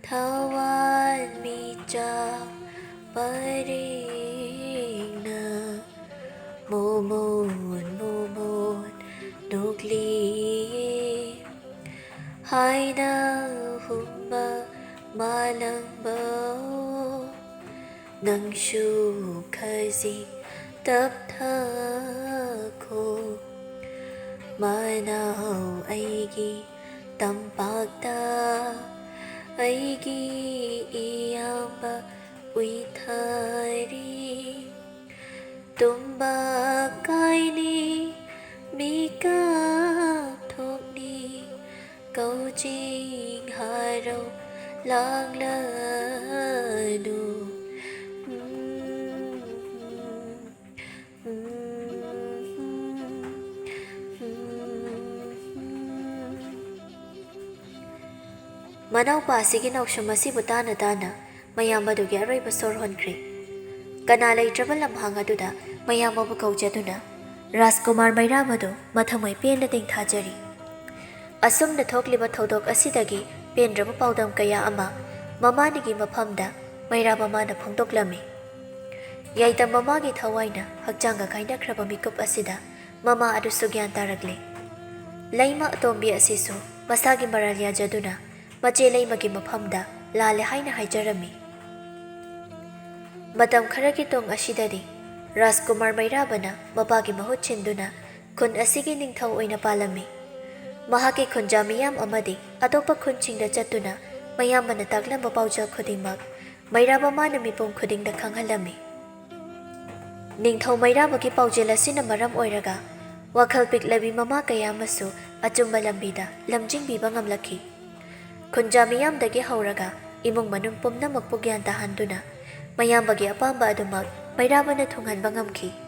ꯊꯋꯥꯟꯃꯤꯆꯥꯛ ꯄꯔꯦꯡꯅ ꯃꯣꯃꯣꯟ ꯃꯣꯃꯣꯟ ꯅꯣꯛꯂꯤꯌꯦ꯫ ꯍꯥꯏꯅ ꯍꯨꯝꯕ ꯃꯥꯂꯪꯕꯧ, ꯅꯪꯁꯨ ꯈꯖꯤꯛ ꯇꯞꯊꯈꯣ꯫ ꯃꯅꯥꯎ ꯑꯩꯒꯤ ꯇꯝꯄꯥꯛꯇ ꯑꯩꯒꯤ ꯏꯌꯥꯝꯕ ꯎꯏꯊꯔꯤ꯫ ꯇꯨꯝꯕ ꯀꯥꯏꯅꯤ, ꯃꯤꯀꯞ ꯊꯣꯛꯅꯤ, ꯀꯧꯖꯤꯡ ꯍꯔꯥꯎ ꯂꯥꯡꯂꯅꯨ꯫ ꯃꯅꯥꯎꯄꯥ ꯑꯁꯤꯒꯤ ꯅꯥꯎꯁꯨꯝ ꯑꯁꯤꯕꯨ ꯇꯥꯅ ꯇꯥꯅ ꯃꯌꯥꯝꯕꯗꯨꯒꯤ ꯑꯔꯣꯏꯕ ꯁꯣꯔ ꯍꯣꯟꯈ꯭ꯔꯦ꯫ ꯀꯅꯥ ꯂꯩꯇ꯭ꯔꯕ ꯂꯝꯍꯥꯡ ꯑꯗꯨꯗ ꯃꯌꯥꯝꯕꯕꯨ ꯀꯧꯖꯗꯨꯅ ꯔꯥꯖꯀꯨꯃꯥꯔ ꯃꯩꯔꯥꯕꯗꯨ ꯃꯊꯃꯣꯏ ꯄꯦꯟꯅ ꯇꯦꯡꯊꯥꯖꯔꯤ꯫ ꯑꯁꯨꯝꯅ ꯊꯣꯛꯂꯤꯕ ꯊꯧꯗꯣꯛ ꯑꯁꯤꯗꯒꯤ ꯄꯦꯟꯗ꯭ꯔꯕ ꯄꯥꯎꯗꯝ ꯀꯌꯥ ꯑꯃ ꯃꯃꯥꯅꯤꯒꯤ ꯃꯐꯝꯗ ꯃꯩꯔꯥꯕ ꯃꯃꯥꯅ ꯐꯣꯡꯗꯣꯛꯂꯝꯃꯤ꯫ ꯌꯥꯏꯇꯝ ꯃꯃꯥꯒꯤ ꯊꯋꯥꯏꯅ ꯍꯛꯆꯥꯡꯒ ꯀꯥꯏꯅꯈ꯭ꯔꯕ ꯃꯤꯀꯨꯞ ꯑꯁꯤꯗ ꯃꯃꯥ ꯑꯗꯨꯁꯨ ꯒ꯭ꯌꯥꯟ ꯇꯥꯔꯛꯂꯦ꯫ ꯂꯩꯃ ꯑꯇꯣꯝꯕꯤ ꯑꯁꯤꯁꯨ ꯃꯁꯥꯒꯤ ꯃꯔꯥꯜ ꯌꯥꯖꯗꯨꯅ ꯃꯆꯦ ꯂꯩꯃꯒꯤ ꯃꯐꯝꯗ ꯂꯥꯜꯂꯦ ꯍꯥꯏꯅ ꯍꯥꯏꯖꯔꯝꯃꯤ꯫ ꯃꯇꯝ ꯈꯔꯒꯤ ꯇꯨꯡ ꯑꯁꯤꯗꯗꯤ ꯔꯥꯖꯀꯨꯃꯥꯔ ꯃꯩꯔꯥꯕꯅ ꯃꯄꯥꯒꯤ ꯃꯍꯨꯠ ꯁꯤꯟꯗꯨꯅ ꯈꯨꯟ ꯑꯁꯤꯒꯤ ꯅꯤꯡꯊꯧ ꯑꯣꯏꯅ ꯄꯥꯜꯂꯝꯃꯤ꯫ ꯃꯍꯥꯛꯀꯤ ꯈꯨꯟꯖꯥ ꯃꯤꯌꯥꯝ ꯑꯃꯗꯤ ꯑꯇꯣꯞꯄ ꯈꯨꯟꯁꯤꯡꯗ ꯆꯠꯇꯨꯅ ꯃꯌꯥꯝꯕꯅ ꯇꯥꯛꯂꯝꯕ ꯄꯥꯎꯖꯦꯜ ꯈꯨꯗꯤꯡꯃꯛ ꯃꯩꯔꯥꯕ ꯃꯃꯥꯅ ꯃꯤꯄꯨꯝ ꯈꯨꯗꯤꯡꯗ ꯈꯪꯍꯜꯂꯝꯃꯤ꯫ ꯅꯤꯡꯊꯧ ꯃꯩꯔꯥꯕꯒꯤ ꯄꯥꯎꯖꯦꯜ ꯑꯁꯤꯅ ꯃꯔꯝ ꯑꯣꯏꯔꯒ ꯋꯥꯈꯜ ꯄꯤꯛꯂꯕꯤ ꯃꯃꯥ ꯀꯌꯥ ꯑꯃꯁꯨ ꯑꯆꯨꯝꯕ ꯂꯝꯕꯤꯗ ꯂꯝꯖꯤꯡꯕꯤꯕ ꯉꯝꯂꯛꯈꯤ꯫ ꯈꯨꯟꯖꯥ ꯃꯤꯌꯥꯝꯗꯒꯤ ꯍꯧꯔꯒ ꯏꯃꯨꯡ ꯃꯅꯨꯡ ꯄꯨꯝꯅꯃꯛꯄꯨ ꯒ꯭ꯌꯥꯟ ꯇꯥꯍꯟꯗꯨꯅ ꯃꯌꯥꯝꯕꯒꯤ ꯑꯄꯥꯝꯕ ꯑꯗꯨꯃꯛ ꯃꯩꯔꯥꯕꯅ ꯊꯨꯡꯍꯟꯕ ꯉꯝꯈꯤ꯫